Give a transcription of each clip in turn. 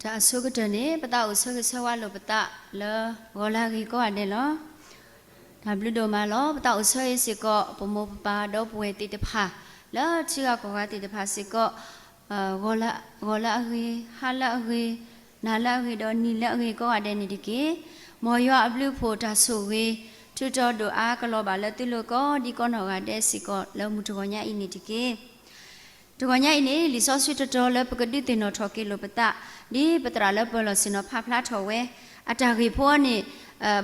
တၢ်အဆိကတၢၢ်န့ၣ် ပသးအိၣ်ဆၢဂ့ၤဆၢဝါလိာ်ပသးလၢဂီၤလၢအဂ့ၤကိးဂၤဒဲးလီၤ. တၢ်ဘျုးဒိၣ်မးလီၤ. ပသးအိၣ်ဆၢဂ့ၤစ့ၢ်ကီး ပမိၢ်ပပၢ်ဒီပုၢ်ဝဲၢ်သ့ၣ်တဖၣ် လၢထံဂၤကီၢ်ဂၤသ့ၣ်တဖၣ်စ့ၢ်ကီး ဂီၤလၢအဂ့ၤ, ဟါလၢအဂ့ၤ, နၤလၢအဂ့ၤ ဒီးနံၤလၢအဂ့ၤကိးဂၤဒဲးန့ၣ်တက့ၢ်. မ်ယွၤအဘျုးအဖှိၣ်တၢ်ဆိၣ်ဂ့ၤ ထုးထီၣ်ဒိၣ်အါကလီၤဘၣ်လၢသုလိၤကိးဒံကိးနီၢ်ဂၤဒဲးစ့ၢ်ကီး လၢမုၢ်တဂီၤညါအံၤန့ၣ်တက့ၢ်. တဂီၤညါအံၤန့ၣ် လံာ်စီဆှံတတီၤလၢပကဒုးသ့ၣ်နီၣ်ထီၣ်က့ၤလိာ်ပသး ဒ်ပသရၣ်လၢပၢၤလီၢ်ဆ့ၣ်နီၤဖးဖျါထီၣ်ဝဲ အတၢ်ဂ့ၢ်ဖိအံၤန့ၣ်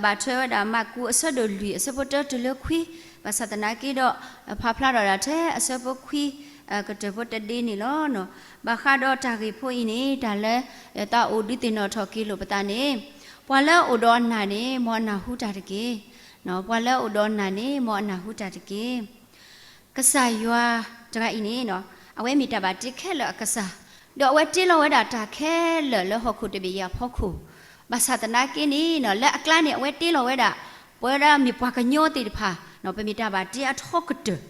ဘၣ်ထွဲဝဲဒၣ်မၢ်ကူးအဆၢဒိၣ်လွံၢ်အဆၢဖိတၢတုၤလၢခွံ, ဘၣ်ဆၣ်သနာ်က့ဒီး ဖးဖျါထီၣ်ဒၣ်ထဲအဆၢဖိခွံ ကတၢၢ်ဖိတဒ့န့ၣ်လီၤ. ဘၣ်ဃးဒီးတၢ်ဂ့ၢ်ဖိအံၤန့ၣ် တၢ်လၢယသးအိၣ်ဒုးသ့ၣ်နီၣ်ထီၣ်က့ၤလိာ်ပသးန့ၣ် ပှၤလၢအအိၣ်ဒီးအနာ်န့ၣ် မ်အနၢ်ဟူတၢ်တက့ၢ်. ပှၤလၢအအိၣ်ဒီးအနာ်န့ၣ် မ်အနၢ်ဟူတၢ်တက့ၢ်. ကစၢ်ယွၤတဂၤအံၤန့ၣ် အဝဲမ့ၢ်တၢ်ဘၣ်တ့ခဲလၢာ်အကစၢ်, ဒီးအဝဲတ့လီၤဝဲဒၣ်တၢ်ခဲလၢာ်လၢဟီၣ်ခိၣ်တဘ့ၣ်အံၤအဖီခိၣ်, ဘၣ်ဆၣ်သနာ်က့န့ၣ် လၢအကျါန့ၣ် အဝဲတ့လီၤဝဲဒၣ် ပဝဲဒၣ်မ့ၢ်ပှၤကညီသ့ၣ်တဖၣ် ပမ့ၢ်တၢ်ဘၣ်တ့အထီကတၢၢ်,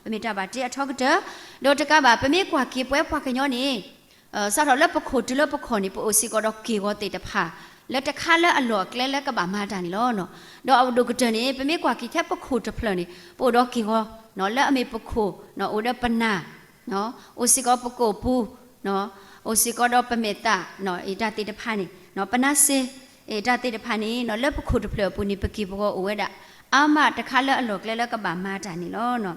ပမ့ၢ်တၢ်ဘၣ်တ့အထီကတၢၢ်, ဒီးတကးဘၣ် ပမ့ၢ်ကွၢ်က့ၤပဝဲပှၤကညီန့ၣ် စးထီၣ်လၢပခိၣ်တုၤလၢပခီၣ်န့ၣ် ပအိၣ်စ့ၢ်ကီးဒီးက့ၢ်ဂီၤသ့ၣ်တဖၣ် လၢတခါလၢအလီၢ်အကျဲလၢကဘၣ်မၤတၢ်န့ၣ်လီၤ. ဒီးအဒိၣ်ကတၢၢ်န့ၣ် ပမ့ၢ်ကွၢ်က့ၤထဲပခိၣ်တဖျၢၣ်န့ၣ် ပအိၣ်ဒီးက့ၢ်ဂီၤ လၢအမ့ၢ်ပခိၣ် အိၣ်ဒီးပနၢ် အိၣ်စ့ၢ်ကီးပကိာ်ပူၤ, အိၣ်စ့ၢ်ကီးဒီးပမဲာ်သၣ် အတၢ်သ့ၣ်တဖၣ်န့ၣ် ပနါစ့ အတၢ်သ့ၣ်တဖၣ်န့ၣ် လၢပခိၣ်တဖျၢၣ်အပူၤန့ၣ် ပက့ၢ်ပဂီၤအိၣ်ဝဲဒၣ် အါမးတခါလၢအလီၢ်ကျဲလၢကဘၣ်မၤတၢ်န့ၣ်လီၤ.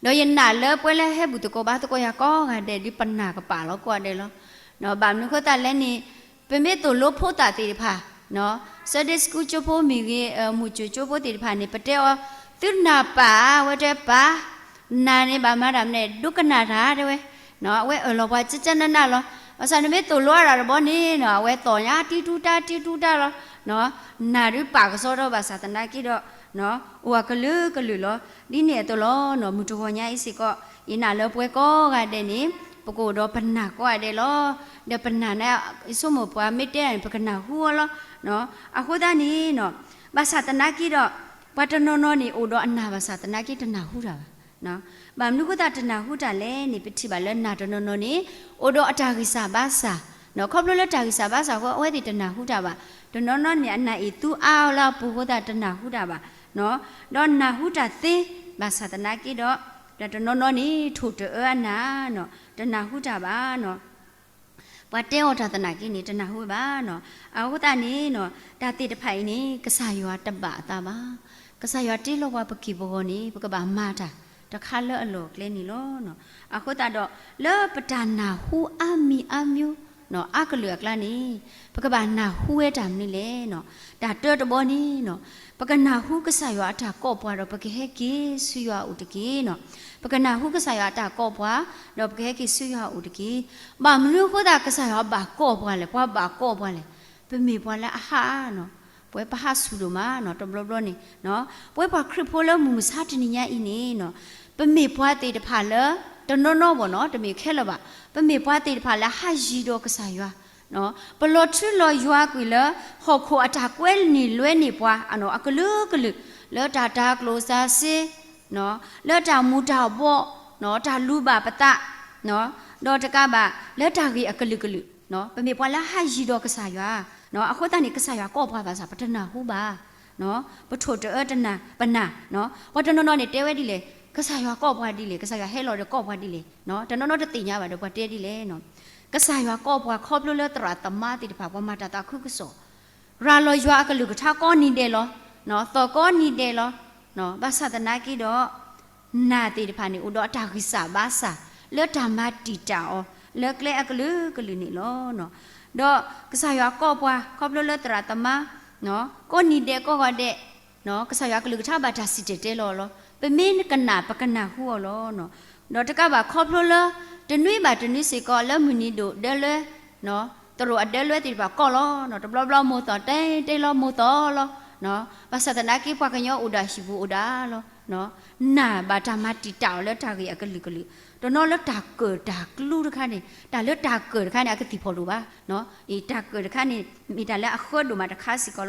ဒီးယနာ်လၢပဝဲလၢဟဲဘူၣ်သကိးဘါသကိးယၤကိးဂၤဒဲး ဒ်ပနၢ်ကပာ်လီၤကိးဂၤဒဲးလီၤ. ဘၣ်မနုၤဃိသတးလဲၣ်န့ၣ် ပမ့ၢ်သိၣ်လိဖိသၣ်သ့ၣ်တဖၣ် Sunday school ကၠိဖိမ့ၢ်ဂ့ၤ, မုၢ်စၢၤကၠိဖိသ့ၣ်တဖၣ်န့ၣ် ပတဲအီၤ သုနၢ်ပၢ် အဝဲတဲပၢ် နၢ်န့ၣ်ဘၣ်မၤတၢ်မနုၤလဲၣ် ဒိကနၣ်တၢ်တဲဝဲ, အဝဲအၢၣ်လီၤပှၤကကနနလီၤ. ဘၣ်ဆၣ်နမ့ၢ်သိၣ်လိအါဒၣ်တဘျီန့ၣ် အဝဲသီၣ်ညါတံၢ်တူၢ်တၢ်တံၢ်တူၢ်တၢ်လီၤ. နၢ်ဒုးပာ်ကစီဒီဘၣ်ဆၣ်သနာ်က့ဒီး အိၣ်အကလုာ်ကလုာ်လီၤ. ဒ်န့ၣ်အသိးလီၤ. မုၢ်တဂီၤညါအံၤစ့ၢ်ကီး ယနာ်လၢပဝဲကိးဂၤဒဲးန့ၣ် ပကအိၣ်ဒီးပနၢ်ကိးဂၤဒဲးလီၤ. ဒီးပနၢ်န့ၣ် ယဆိကမိၣ်ပှၤမ့ၢ်တဲန့ၣ် ပကနၢ်ဟူအီၤလီၤ. အဃိသတးန့ၣ် ဘၣ်ဆၣ်သနာ်က့ဒီး ပှၤတနီၤနီၤန့ၣ် အိၣ်ဒီးအနၢ်ဘၣ်ဆၣ်သနာ်က့တနၢ်ဟူတၢ်ဘၣ်. ဘၣ်မနုၤဃိသတးတနၢ်ဟူတၢ်လဲၣ်န့ၣ် ပထံၣ်ဘၣ်လၢနၢ်တနီၤနီၤန့ၣ် အိၣ်ဒီးအတၢ်ဂံၢ်စၢ်ဘါစၢ်, ခီဖျိလၢတၢ်ဂံၢ်စၢ်ဘါစၢ်အဃိ အဝဲသ့ၣ်တနၢ်ဟူတၢ်ဘၣ်. တနီၤနီၤန့ၣ် အနၢ်အ့ၣ်သူအါအီၤလၢအပူၤအဃိသတးတနၢ်ဟူတၢ်ဘၣ်. ဒီးနၢ်ဟူတၢ်သ့ ဘၣ်ဆၣ်သနာ်က့ဒီး တနီၤနီၤန့ၣ် ထိၣ်တအၢအနၢ် တနၢ်ဟူတၢ်ဘၣ်. ပှၤတဲအီၤတၢ်သနာ်က့န့ၣ် တနၢ်ဟူဘၣ်. အဃိသတးန့ၣ် တၢ်သ့ၣ်တဖၣ်အံၤန့ၣ် ကစၢ်ယွၤတဘၣ်အသးဘၣ်. ကစၢ်ယွၤတ့လီၤပှၤပက့ၢ်ပဂီၤန့ၣ် ပကဘၣ်မၤတၢ်တခါလၢအလီၢ်အကျဲန့ၣ်လီၤ. အဃိသတးဒီး လၢပတၢ်နၢ်ဟူအါမံၤအါမံၤ အါကလုာ်အကျါန့ၣ် ပကဘၣ်နၢ်ဟူဝဲတၢ်မနုၤလဲၣ်. တၢ်တၢတဘီန့ၣ် ပကနၢ်ဟူကစၢ်ယွၤအတၢ်ကိးပှၤဒီး ပကဟဲက့ၤဆူယွၤအအိၣ်တက့ၢ်. ပကနၢ်ဟူကစၢ်ယွၤအတၢ်ကိးပှၤ ဒီးပကဟဲက့ၤဆူယွၤအအိၣ်တက့ၢ်. ဘၣ်မနုၤအဃိသတး ကစၢ်ယွၤဘၣ်ကိးပှၤလဲၣ်, ပှၤဘၣ်ကိးပှၤလဲၣ်. ပမ့ၢ်ပှၤလၢအဟး ပဝဲပဟးဆူၣ်ဒိၣ်မး တဘျီဘျီန့ၣ် ပဝဲပှၤခရံာ်ဖိလၢမုၢ်မဆါတနံၤညါအံၤန့ၣ် ပမ့ၢ်ပှၤသ့ၣ်တဖၣ်လၢ တနီၤနီၤဘၣ်နီၤ တမ့ၢ်ခဲလၢာ်ဘၣ်, ပမ့ၢ်ပှၤသ့ၣ်တဖၣ်လၢဟးယံၤဒီးကစၢ်ယွၤ, ပလီၤထူလီၤယွၤကွံာ်လၢ ဟီၣ်ခိၣ်အတၢ်ကွဲနုာ်လွဲနုာ်ပှၤ အကလုာ်ကလုာ် လၢတၢ်တၤကျိၣ်စၢ်စ့ လၢတၢ်မူၤတၢ်ဘှီး တၢ်လူၤဘၣ်ပသး ဒီးတကးဘၣ် လၢတၢ်ဂ့ၢ်အကလုာ်ကလုာ် ပမ့ၢ်ပှၤလၢဟးယံၤဒီးကစၢ်ယွၤ, အဃိသတးန့ၣ် ကစၢ်ယွၤကိးပှၤဘၣ်ဆၣ် ပတနၢ်ဟူဘၣ်, ပထိၣ်တအၢတနၢ်ပနၢ်, ပှၤတနီၤနီၤန့ၣ်တဲဝဲဒ်လဲၣ်, ကစၢ်ယွၤကိးပှၤဒ်လဲၣ်, ကစၢ်ယွၤဟဲလီၤဒီးကိးပှၤဒ်လဲၣ်, တနီၤနီၤတသ့ၣ်ညါဘၣ်ဒီးပှၤတဲဒ်လဲၣ်, ကစၢ်ယွၤကိးပှၤခီဖျိလၢသရၣ်သမါသ့ၣ်တဖၣ် ပှၤမၤတၢ်သးခုကစီၣ် ရၤလီၤယွၤအကလုၢ်ကထါကိးနံၤဒဲးလီၤ, သီၣ်ကိးနံၤဒဲးလီၤ, ဘၣ်ဆၣ်သနာ်က့ဒီး နၢ်သ့ၣ်တဖၣ်န့ၣ် အိၣ်ဒီးအတၢ်ဂံၢ်စၢ်ဘါစၢ် လၢတၢ်မၤတံာ်တာ်အီၤ လၢကျဲအကလုာ်ကလုာ်န့ၣ်လီၤ. ဒီးကစၢ်ယွၤကိးပှၤ ခီဖျိလၢသရၣ်သမါ ကိးနံၤဒဲးကိးဂီၤဒဲး ကစၢ်ယွၤအကလုၢ်ကထါဘၣ်တၢ်စံၣ်တဲၤတဲလီၤအီၤလီၤ. ပမ့ၢ်ကနၣ် ပကနၢ်ဟူအီၤလီၤ. ဒီးတကးဘၣ်ခီဖျိလၢ တနွံဘၣ်တနွံစ့ၢ်ကီး လၢမုၢ်နံၤဒိၣ်ဒၢလွဲ သရိာ်အဒၢလွဲသ့ၣ်တဖၣ်ကိးလီၤ. တဘျီဘျီမိၢ်သီၣ်တဲတဲလီၤမိၢ်သီၣ်လီၤ. ဘၣ်ဆၣ်သနာ်က့ပှၤကညီအိၣ်ဒၣ်ဟံၣ်ပူၤအိၣ်ဒၣ်လီၤ. နၢ်ဘၣ်တၢ်မၤတံာ်တာ်အီၤလၢတၢ်ဂ့ၢ်အကလုာ်ကလုာ်, တနီၤလၢတၢ်ကၢၣ်တၢ်ကျူတခါန့ၣ်, တၢ်လၢတၢ်ကၢၣ်တခါန့ၣ် အကသံၣ်ဖီၣ်လိာ်ဘၣ်. တၢ်ကၢၣ်တခါန့ၣ် မ့ၢ်တၢ်လၢအဃၢဒိၣ်မးတခါစ့ၢ်ကီး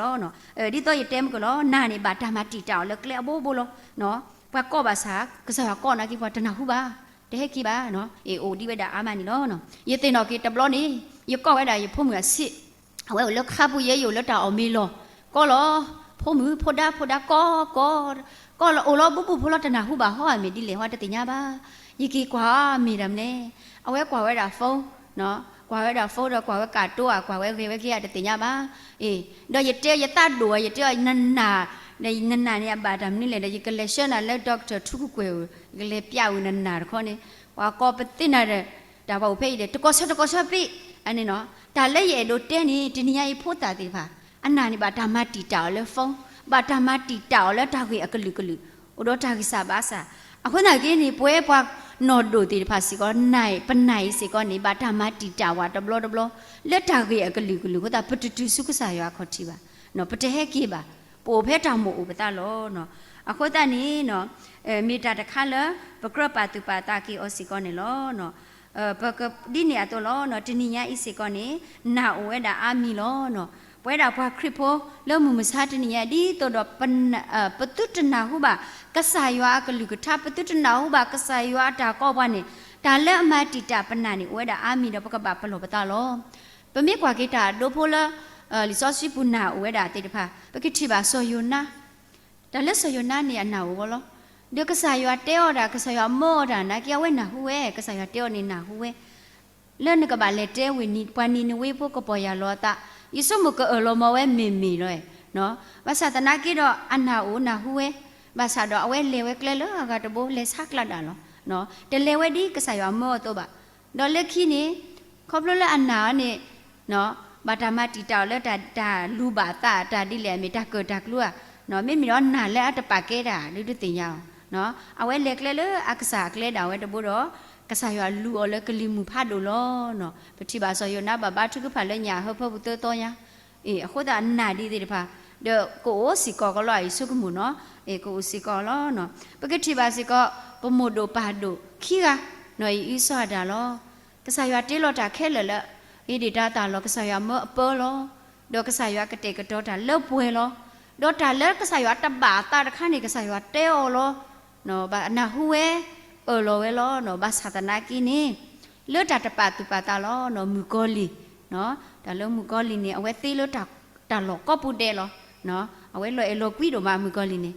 လီၤ. ဒ်သိးယတဲမုၢ်ကလီၤ နၢ်န့ၣ်ဘၣ်တၢ်မၤတံာ်တာ်အီၤလၢကျဲအဘိဘိလီၤ. ပှၤကိးဘၣ်ဆၣ် ကစၢ်ယွၤကိးနာ်က့ပှၤတနၢ်ဟူဘၣ်, တဟဲက့ၤဘၣ်, အိၣ်ဒံးဝဲဒၣ်အါမးန့ၣ်လီၤ. ယသ့ၣ်နီၣ်က့ၤတဘျီန့ၣ် ယကိးဝဲဒၣ်ယဖိမုၣ်အဆံး, အဝဲအိၣ်လၢခါပူၤ ယဲယအိၣ်လၢတၢ်အီၣ်မ့ၤလီၢ်, ကိးလီၤ, ဖိမုၣ်ဖိဒါ ဖိဒါ ကိးကိး, ကိးလီၤ အိၣ်လီၤဘူးဘူးဖိလီၤ တနၢ်ဟူဘၣ်ဟီ အမ့ၢ်ဒ်လဲၣ်ဟီ တသ့ၣ်ညါဘၣ်. ယက့ၤကွၢ်မ့ၢ်တၢ်မနုၤလဲၣ်, အဝဲကွၢ်ဝဲဒၣ် phone, ကွၢ်ဝဲဒၣ် phone ဒီးကွၢ်ဝဲကၣ်တိဧါ ကွၢ်ဝဲဂဲၤဝဲက့ၤဧါ တသ့ၣ်ညါဘၣ်. အ့ ဒီးယတဲယသးဒိၣ်ဧါ ယတဲအီၤ နနၢ်, နနၢ်န့ၣ်အဘၣ်တၢ်မနုၤလဲၣ်ဒီး ယကလဲၤဆှၢနၤလၢ doctor ထူကကွဲၢ်ဧိၤ, ယကလဲၤပျးဝံၤနနၢ်တခီန့ၣ်, ပှၤကိးပသ့ၣ်နၤဒီး တၢ်ပှၤအိၣ်ဖဲအံၤဒီး တကိးဆၢတကိးဆၢပ့ၤ, အန့ၣ်နီၤ, တၢ်လၢယအဲၣ်ဒိးတဲန့ၣ် တနံၤညါအံၤဖိသၣ်သ့ၣ်တဖၣ် အနၢ်န့ၣ် ဘၣ်တၢ်မၤတံာ်တာ်အီၤလၢ phone, ဘၣ်တၢ်မၤတံာ်တာ်အီၤလၢတၢ်ဂ့ၢ်အကလုာ်ကလုာ်, အိၣ်ဒီးတၢ်ဂံၢ်စၢ်ဘါစၢ်. အဃိသနာ်က့န့ၣ် ပဝဲပှၤနီၢ်ဒိၣ်သ့ၣ်တဖၣ်စ့ၢ်ကီး နၢ် ပနၢ်အံၤစ့ၢ်ကီးန့ၣ် ဘၣ်တၢ်မၤတံာ်တာ်ဝဲတဘျီတဘျီ လၢတၢ်ဂ့ၢ်အကလုာ်ကလုာ်အဃိသတး ပတတုၤဆူကစၢ်ယွၤအခီၣ်ထံးဘၣ်, ပတဟဲက့ၤဘၣ်, ပအိၣ်ဖဲတၢ်မိၣ်အိၣ်ပသးလီၤ. အဃိသတးန့ၣ် မ့ၢ်တၢ်တခါလၢ ပကြၢးပာ်သူၣ်ပာ်သးက့ၤအီၤစ့ၢ်ကီးန့ၣ်လီၤ. ပကဒ်န့ၣ်အသိးလီၤ, တနံၤညါအံၤစ့ၢ်ကီးန့ၣ် နၢ်အိၣ်ဝဲဒၣ်အါမံၤလီၤ. ပဝဲဒၣ်ပှၤခရံာ်ဖိလၢမုၢ်မဆါတနံၤညါ ဒ်သိးဒီး ပသုတနၢ်ဟူဘၣ် ကစၢ်ယွၤအကလုၢ်ကထါ, ပသုတနၢ်ဟူဘၣ်ကစၢ်ယွၤအတၢ်ကိးပှၤန့ၣ်, တၢ်လၢအမၤတံာ်တာ်ပနၢ်န့ၣ် အိၣ်ဝဲဒၣ်အါမံၤဒီး ပကဘၣ်ပလီၢ်ပသးလီၤ. ပမ့ၢ်ကွၢ်က့ၤတၢ်အဒိဖိလၢ လံာ်စီဆှံပူၤနၢ်အိၣ်ဝဲဒၣ်သ့ၣ်တဖၣ် ပကထံၣ်ဘၣ်စီၤယိၤနါ, တၢ်လၢစီၤယိၤနါန့ၣ်အနၢ်အိၣ်ဝဲလီၤ. ဒီးကစၢ်ယွၤတဲအီၤဒၣ် ကစၢ်ယွၤမၢအီၤတၢ်နာ်က့ အဝဲနၢ်ဟူဝဲ, ကစၢ်ယွၤတဲအီၤန့ၣ်နၢ်ဟူဝဲ လၢနကဘၣ်လဲၤတဲဝံၤ ပှၤနံၤနဝ့ဖိကပီၢ်ယၢ်လီၤအသး, ယဆိကမိၣ်ကအၢၣ်လီၤမၢဝဲမ့ၢ်မ့ၢ်လီၤ. ဘၣ်ဆၣ်သနာ်က့ဒီး အနၢ်အိၣ်နၢ်ဟူဝဲ, ဘၣ်ဆၣ်ဒီးအဝဲလဲၤဝဲကျဲလၢအဂၤတဘိ လဲၤဆါကျးဒၣ်လီၤ. တလဲၤဝဲဒ်ကစၢ်ယွၤမၢအသိးဘၣ်. ဒီးလၢခံန့ၣ် ခီဖျိလၢအနၢ်အီၤန့ၣ် ဘၣ်တၢ်မၤတံာ်တာ်အီၤလၢတၢ်လူၤဘၣ်အသး တၢ်ဒ်လဲၣ် မ့ၢ်တၢ်ကၢၣ်တၢ်ကျူဧါ, မ့မ့ၢ်ဒီးနၢ်လၢအတပာ်ကဲတၢ်ဒုးတသ့ၣ်ညါအီၤ, အဝဲလဲၤကျဲလၢအကစၢ်အကျဲဒၣ်ဝဲတဘိဒီး ကစၢ်ယွၤလူၤအီၤလၢကလံၤမုၢ်ဖးဒိၣ်လီၤ. ပထံၣ်ဘၣ်စီၤယိၤနါဘၣ်ဘါထုကဖၣ်လၢညၣ်အဟၢဖၢပူၤသၢသီညါ, အ့ အဃိသတးနၢ်ဒ်သ့ၣ်တဖၣ် ဒီးကအိၣ်စ့ၢ်ကီးကလီၤ ယဆိကမိၣ်နီၤ, အ့ ကအိၣ်စ့ၢ်ကီးလီၤ. ပကထံၣ်ဘၣ်စ့ၢ်ကီး ပမိၢ်ဒိၣ်ပၢ်ဒိၣ်ခံဂၤ နီၢ်အံၣ်အုစီၤအၤဒၣ်လီၤ. ကစၢ်ယွၤတ့လီၤတၢ်ခဲလၢာ်လၢ ဧ့ဒ့ၣ်တၤသၣ်လီၤ. ကစၢ်ယွၤမၢအပၢလီၤ. ဒီးကစၢ်ယွၤကတဲာ်ကတီၤတၢ်လၢပှဲၤလီၤ. ဒီးတၢ်လၢကစၢ်ယွၤတဘၣ်အသးတခါန့ၣ် ကစၢ်ယွၤတဲအီၤလီၤ. ဘၣ်နၢ်ဟူဝဲ အၢၣ်လီၤဝဲလီၤ. ဘၣ်ဆၣ်သနာ်က့န့ၣ် လၢတၢ်တပာ်သူၣ်ပာ်သးလီၤ မုၣ်ကီၤလံၢ်, တၢ်လၢမုၣ်ကီၤလံၢ်န့ၣ် အဝဲသ့လၢတၢ်လီၢ်ကိးပူၤဒဲးလီၤ. အဝဲလီၤအဲၣ်လီၤကွံဒိၣ်မး မုၣ်ကီၤလံၢ်န့ၣ်,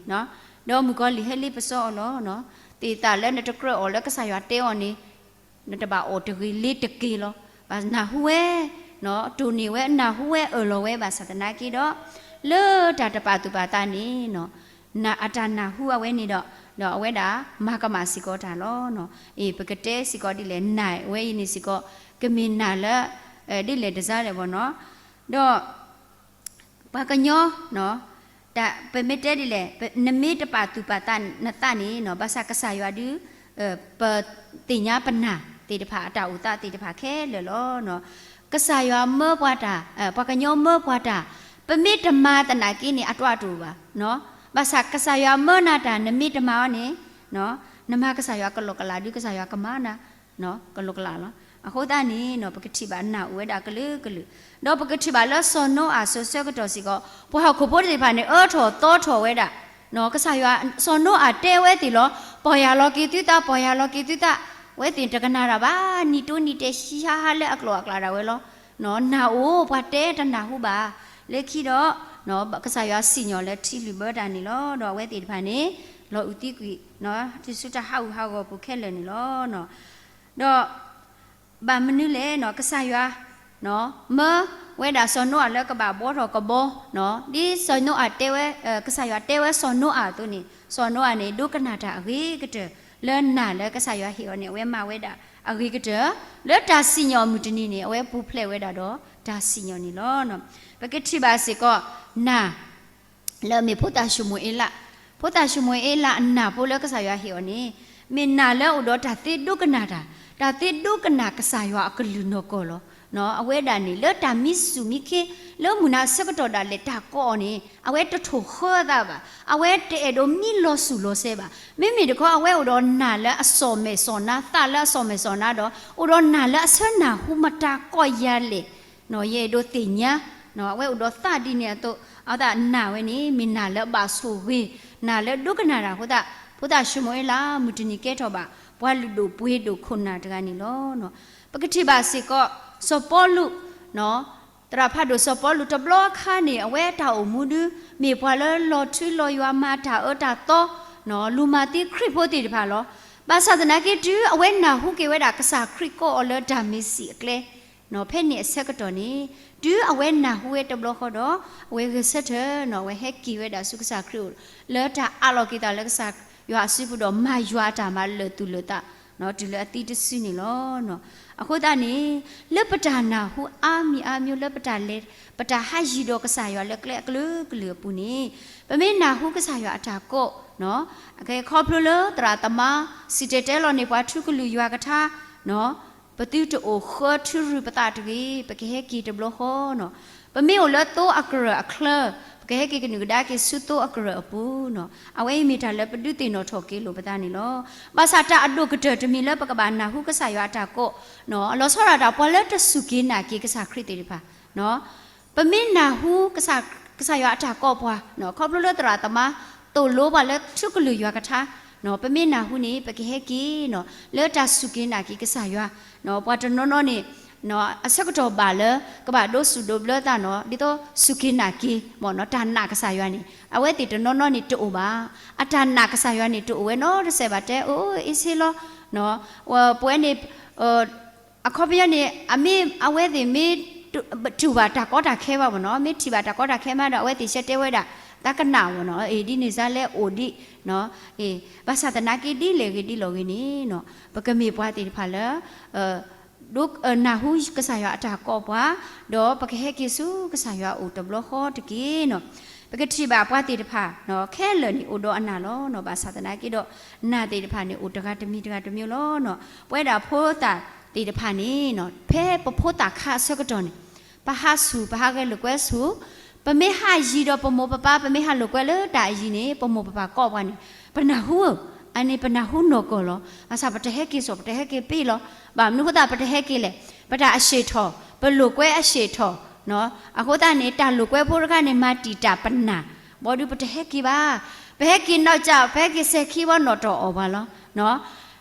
ဒီးမုၣ်ကီၤလံၢ်ဟဲလ့ပစီအီၤလီၤ. သ့ၣ်သၣ်လၢနတကြၢးအီၤလၢကစၢ်ယွၤတဲအီၤန့ၣ် နတဘၣ်အီၣ်တဂ့ၤလ့တက့ၤလီၤ. ဘၣ်နၢ်ဟူဝဲ တိၢ်န့ၢ်ဝဲ နၢ်ဟူဝဲအၢၣ်လီၤဝဲ ဘၣ်ဆၣ်သနာ်က့ဒီး လၢတၢ်တပာ်သူၣ်ပာ်သးန့ၣ် အတၢ်နၢ်ဟူအဝဲန့ၣ်ဒီး ဒီးအဝဲဒၣ်မၤကမၣ်စ့ၢ်ကီးတၢ်လီၤ. အ့ ပကတဲစ့ၢ်ကီးဒ်လဲၣ် နၢ်ဝဲအံၤန့ၣ်စ့ၢ်ကီး ကမ့ၢ်နၢ်လၢ ဒ်လဲၣ်တစၢ်လဲၣ်ဘၣ်နီၤ, ဒီး ပှၤကညီ တၢ် ပမ့ၢ်တဲဒ်လဲၣ် နမ့ၢ်တပာ်သူၣ်ပာ်သးနသးန့ၣ်နီၤ ဘၣ်ဆၣ်ကစၢ်ယွၤဒုး ပသ့ၣ်ညါပနၢ်သ့ၣ်တဖၣ် အတၢ်အိၣ်သးသ့ၣ်တဖၣ်ခဲလၢာ်လီၤ. ကစၢ်ယွၤမၢပှၤတၢ် ပှၤကညီမၢပှၤတၢ် ပမ့ၢ်တမၤသနာ်က့န့ၣ် အတအိၣ်ဘၣ်. ဘၣ်ဆၣ်ကစၢ်ယွၤမၢနၤတၢ် နမ့ၢ်တမၤအီၤန့ၣ် နမၤကစၢ်ယွၤကလီကလးဒုး ကစၢ်ယွၤကမၤနၤ ကလီကလးလီၤ. အဃိသတးန့ၣ်နီၤ ပကထံၣ်ဘၣ်နၢ်အိၣ်ဝဲဒၣ်ကလုာ်ကလုာ်, ဒီးပကထံၣ်ဘၣ်လၢစီၤနိအၤစိၤဆၢကတီၢ်စ့ၢ်ကီး ပှၤဟီၣ်ခိၣ်ဖိသ့ၣ်တဖၣ်န့ၣ် အၢထီၣ်သီထီၣ်ဝဲဒၣ်, ကစၢ်ယွၤ စီၤနိအၤတဲဝဲသ့ၣ်လီၤ, ပီၢ်ယၢ်လီၤက့ၤသုသး ပီၢ်ယၢ်လီၤက့ၤသုသး, ဝဲသ့ၣ်တကနၣ်တၢ်ဘၣ် နံၣ်တိနံၣ်တဲာ်ဟံးဟးဟးလၢအကျိာ်အကျဲဒၣ်ဝဲလီၤ. နၢ်အိၣ် ပှၤတဲတနၢ်ဟူဘၣ်, လၢခံဒီး ကစၢ်ယွၤစံၣ်ညီၣ်လၢထံလုၢ်ဘၢတၢ်န့ၣ်လီၤ. ဒီးအဝဲသ့ၣ်တဖၣ်န့ၣ် လီၤအုးသံကွံာ် တုၤဆူတၢ်ဟးဂူာ်ဟးဂီၤပူၤခဲလၢာ်န့ၣ်လီၤ. ဒီး ဘၣ်မနုၤလဲၣ်နီၤ ကစၢ်ယွၤ မၢဝဲဒၣ်စီၤနိအၤလၢကဘၣ်ဘှီထီၣ်ကဘီ, ဒ်စီၤနိအၤတဲဝဲ ကစၢ်ယွၤတဲဝဲစီၤနိအၤအသိးန့ၣ် စီၤနိအၤန့ၣ် ဒိကနၣ်တၢ်အဂ့ၤကတၢၢ် လၢနၢ်လၢကစၢ်ယွၤဟ့ၣ်အီၤန့ၣ် အဝဲမၤဝဲဒၣ်အဂ့ၤကတၢၢ် လၢတၢ်စံၣ်ညီၣ်မုၢ်တနံၤန့ၣ် အဝဲပူၤဖျဲးဝဲဒၣ်ဒီးတၢ်စံၣ်ညီၣ်န့ၣ်လီၤ. ပကထံၣ်ဘၣ်စ့ၢ်ကီး နၢ် လၢအမ့ၢ်ဖိသၣ်ၡမူၤအ့လး, ဖိသၣ်ၡမူၤအ့လးအနၢ်ဖိလၢကစၢ်ယွၤဟ့ၣ်အီၤန့ၣ် မ့ၢ်နၢ်လၢအိၣ်ဒီးတၢ်သ့ဒိကနၣ်တၢ်, တၢ်သ့ဒိကနၣ်ကစၢ်ယွၤအကလုၢ်နီၢ်ကီၢ်လီၤ. အဝဲဒၣ်န့ၣ် လၢတၢ်မံဆူၣ်မံခ့ လၢမုၢ်နၤဆၢကတီၢ်ဒၣ်လဲာ်တၢ်ကိးအီၤန့ၣ် အဝဲတထိၣ်ဃၢအသးဘၣ်, အဝဲတအဲၣ်ဒိးမံလီၤစူၣ်လီၤစဲဘၣ်. မ့မ့ၢ်တခီ အဝဲအိၣ်ဒီးနၢ်လၢအစီၣ်မဲာ်စီၣ်နါ, သးလၢအစီၣ်မဲာ်စီၣ်နါဒီး အိၣ်ဒီးနၢ်လၢအဆၢနၢ်ဟူမတၤကိးယၤလဲၣ် ယအဲၣ်ဒိးသ့ၣ်ညါ, အဝဲအိၣ်ဒီးသးဒ်န့ၣ်အသိး အသးနၢ်ဝဲန့ၣ် မ့ၢ်နၢ်လၢအဘၣ်ဆိၣ်ဂ့ၤ, နၢ်လၢဒိကနၣ်တၢ်အဃိသတး ဖိသၣ်ၡမူၤအ့လး မုၢ်တနံၤကဲထီၣ်ဘၣ် ပှၤလုၢ်ဒိၣ်ပှ့ၤဒိၣ်ခိၣ်နၢ်တဂၤန့ၣ်လီၤ. ပကထံၣ်ဘၣ်စ့ၢ်ကီး စီၤပီလူး, သရၣ်ဖးဒိၣ်စီၤပီလူးတဘျီအခါန့ၣ် အဝဲတၢ်အိၣ်မူဒု မ့ၢ်ပှၤလၢလီၤထူလီၤယွၤမၤတၢ်အၢတၢ်သီ, လူၤမၤသံခရံာ်ဖိသ့ၣ်တဖၣ်လီၤ. ဘၣ်ဆၣ်သနာ်က့ တုၤအဝဲနၢ်ဟူက့ၤဝဲဒၣ်ကစၢ်ခရံာ်ကိးအီၤလၢတၢ်မ့ၢ်စံၣ်အကျဲ ဖဲန့ၣ်အဆၢကတီၢ်န့ၣ်, တုၤအဝဲနၢ်ဟူဝဲတဘျီဃီဒီး အဝဲဂဲၤဆၢထၢၣ်နီၤ အဝဲဟဲက့ၤဝဲဒၣ်ဆူကစၢ်ခရံာ်အိၣ် လၢတၢ်အးလီၤက့ၤသးလၢကစၢ်ယွၤအစုပူၤဒီးမၤယွၤအတၢ်မၤလၢာ်သူၣ်လၢာ်သး တုၤလၢအသံတစုန့ၣ်လီၤ. အဃိသတးန့ၣ် လၢပတၢ်နၢ်ဟူအါမံၤအါမျိုး လၢပတၢ်လဲၤ ပတၢ်ဟးယံၤဒီးကစၢ်ယွၤလၢကျဲအကလုာ်ကလုာ်အပူၤန့ၣ်, ပမ့ၢ်နၢ်ဟူကစၢ်ယွၤအတၢ်ကိး ခီဖျိလၢသရၣ်သမါ စံၣ်တဲၤတဲလီၤန့ၢ်ပှၤထူကလုာ်ယွၤကထါ ပသုတအိၣ်ဃၢထူရုၢ်ပသးတဂ့ၤ, ပကဟဲက့ၤတဘျီဃီနီၤ. ပမ့ၢ်အိၣ်လၢသိအကရၢၢ်အချၢ, ပကဟဲက့ၤကနုာ်ကဒါက့ၤဆူသိအကရၢၢ်အပူၤနီၤ. အဝဲအံၤမ့ၢ်တၢ်လၢပဒုးသ့ၣ်နီၣ်ထီၣ်က့ၤလိာ်ပသးန့ၣ်လီၤ. ဘၣ်ဆၣ်တၢ်အဒိၣ်ကတၢၢ်တမံၤလၢပကဘၣ်နၢ်ဟူကစၢ်ယွၤအတၢ်ကိး, လီၤဆီဒၣ်တၢ်ပှၤလၢတစူၢ်က့ၤနာ်က့ၤကစၢ်ခရံာ်သ့ၣ်တဖၣ် ပမ့ၢ်နၢ်ဟူ ကစၢ်ယွၤအတၢ်ကိးပှၤ, ခီဖျိလၢသရၣ်သမါ သိၣ်လိပှၤလၢထူကလုာ်ယွၤကထါ, ပမ့ၢ်နၢ်ဟူန့ၣ် ပကဟဲက့ၤနီၤ လၢတၢ်စူၢ်က့ၤနာ်က့ၤကစၢ်ယွၤ, ပှၤတနီၤနီၤန့ၣ် အဆၢကတီၢ်ဘၣ်လၢ ကဘၣ်ဒိးစူၣ်ဒိးဘျၢသးနီၤ ဒ်သိးစူၢ်က့ၤနာ်က့ၤ တၢ်နာ်ကစၢ်ယွၤန့ၣ် အဝဲသ့ၣ်တနီၤနီၤန့ၣ်တအိၣ်ဘၣ်. အတၢ်နာ်ကစၢ်ယွၤန့ၣ်တအိၣ်ဝဲနီတစဲးဘၣ် တဲအိၣ်အ့ၣ်ဆ့လီၤ ပဝဲန့ၣ် အခီပညီန့ၣ် အမ့ၢ်အဝဲသ့ၣ်မ့ၢ် တူၢ်ဘၣ်တၢ်ကီတၢ်ခဲဘၣ်မ့ၢ်နီၤ, မ့ၢ်ထံၣ်ဘၣ်တၢ်ကီတၢ်ခဲမးဒီး အဝဲသ့ၣ်ဆၢတဲဝဲဒၣ် သးကနၣ်မ့ၢ်နီၤ, အ့ၣ် ဒ်န့ၣ်စါလဲအိၣ်ဒံး, ဘၣ်ဆၣ်သနာ်က့ဒ်လဲၣ်ဂ့ၤဒ်လဲၣ်ဂ့ၤန့ၣ်နီၤ, ပကမ့ၢ်ပှၤသ့ၣ်တဖၣ်လၢ ဒိ နၢ်ဟူကစၢ်ယွၤအတၢ်ကိးပှၤ, ဒီးပကဟဲက့ၤဆူကစၢ်ယွၤအအိၣ်တဘျီဃီတက့ၢ်နီၤ. ပကထံၣ်ဘၣ်ပှၤသ့ၣ်တဖၣ် ခဲလၢာ်န့ၣ်အိၣ်ဒီးအနၢ်လီၤနီၤ, ဘၣ်ဆၣ်သနာ်က့ဒီး နၢ်သ့ၣ်တဖၣ်န့ၣ် အိၣ်တဂၤတမံၤတဂၤတမံၤလီၤနီၤ. ပဝဲဒၣ်ဖိသၣ်သ့ၣ်တဖၣ်န့ၣ် ဖဲပဖိသၣ်ခါအဆၢကတီၢ်န့ၣ် ပဟးဆူၣ် ပဟးဂဲၤလိာ်ကွဲဆူၣ်, ပမ့ၢ်ဟးယံၤဒီးပမိၢ်ပပၢ် ပမ့ၢ်ဟးလိာ်ကွဲလၢတၢ်အယံၤန့ၣ် ပမိၢ်ပပၢ်ကိးပှၤန့ၣ် ပနၢ်ဟူဧၢ, အန့ၣ်ပနၢ်ဟူနီၢ်ကီၢ်လီၤ. ဘၣ်ဆၣ်ပတဟဲက့ၤစိာ် ပတဟဲက့ၤပ့ၢ်လီၤ. ဘၣ်မနုၤအဃိသတးပတဟဲက့ၤလဲၣ်, ပတၢ်အဆ့ၣ်ထီၣ် ပလိာ်ကွဲအဆ့ၣ်ထီၣ် အဃိသတးန့ၣ် တၢ်လိာ်ကွဲဖိတခါန့ၣ် မၤတံာ်တာ်ပနၢ်, ဘၣ်ဒီးပတဟဲက့ၤဘၣ်. ပဟဲက့ၤနီၢ်ကၠၢ် ပဟဲက့ၤစဲၤခံဘၣ်နီၣ်တီၢ်အီၣ်ပှၤလီၤ.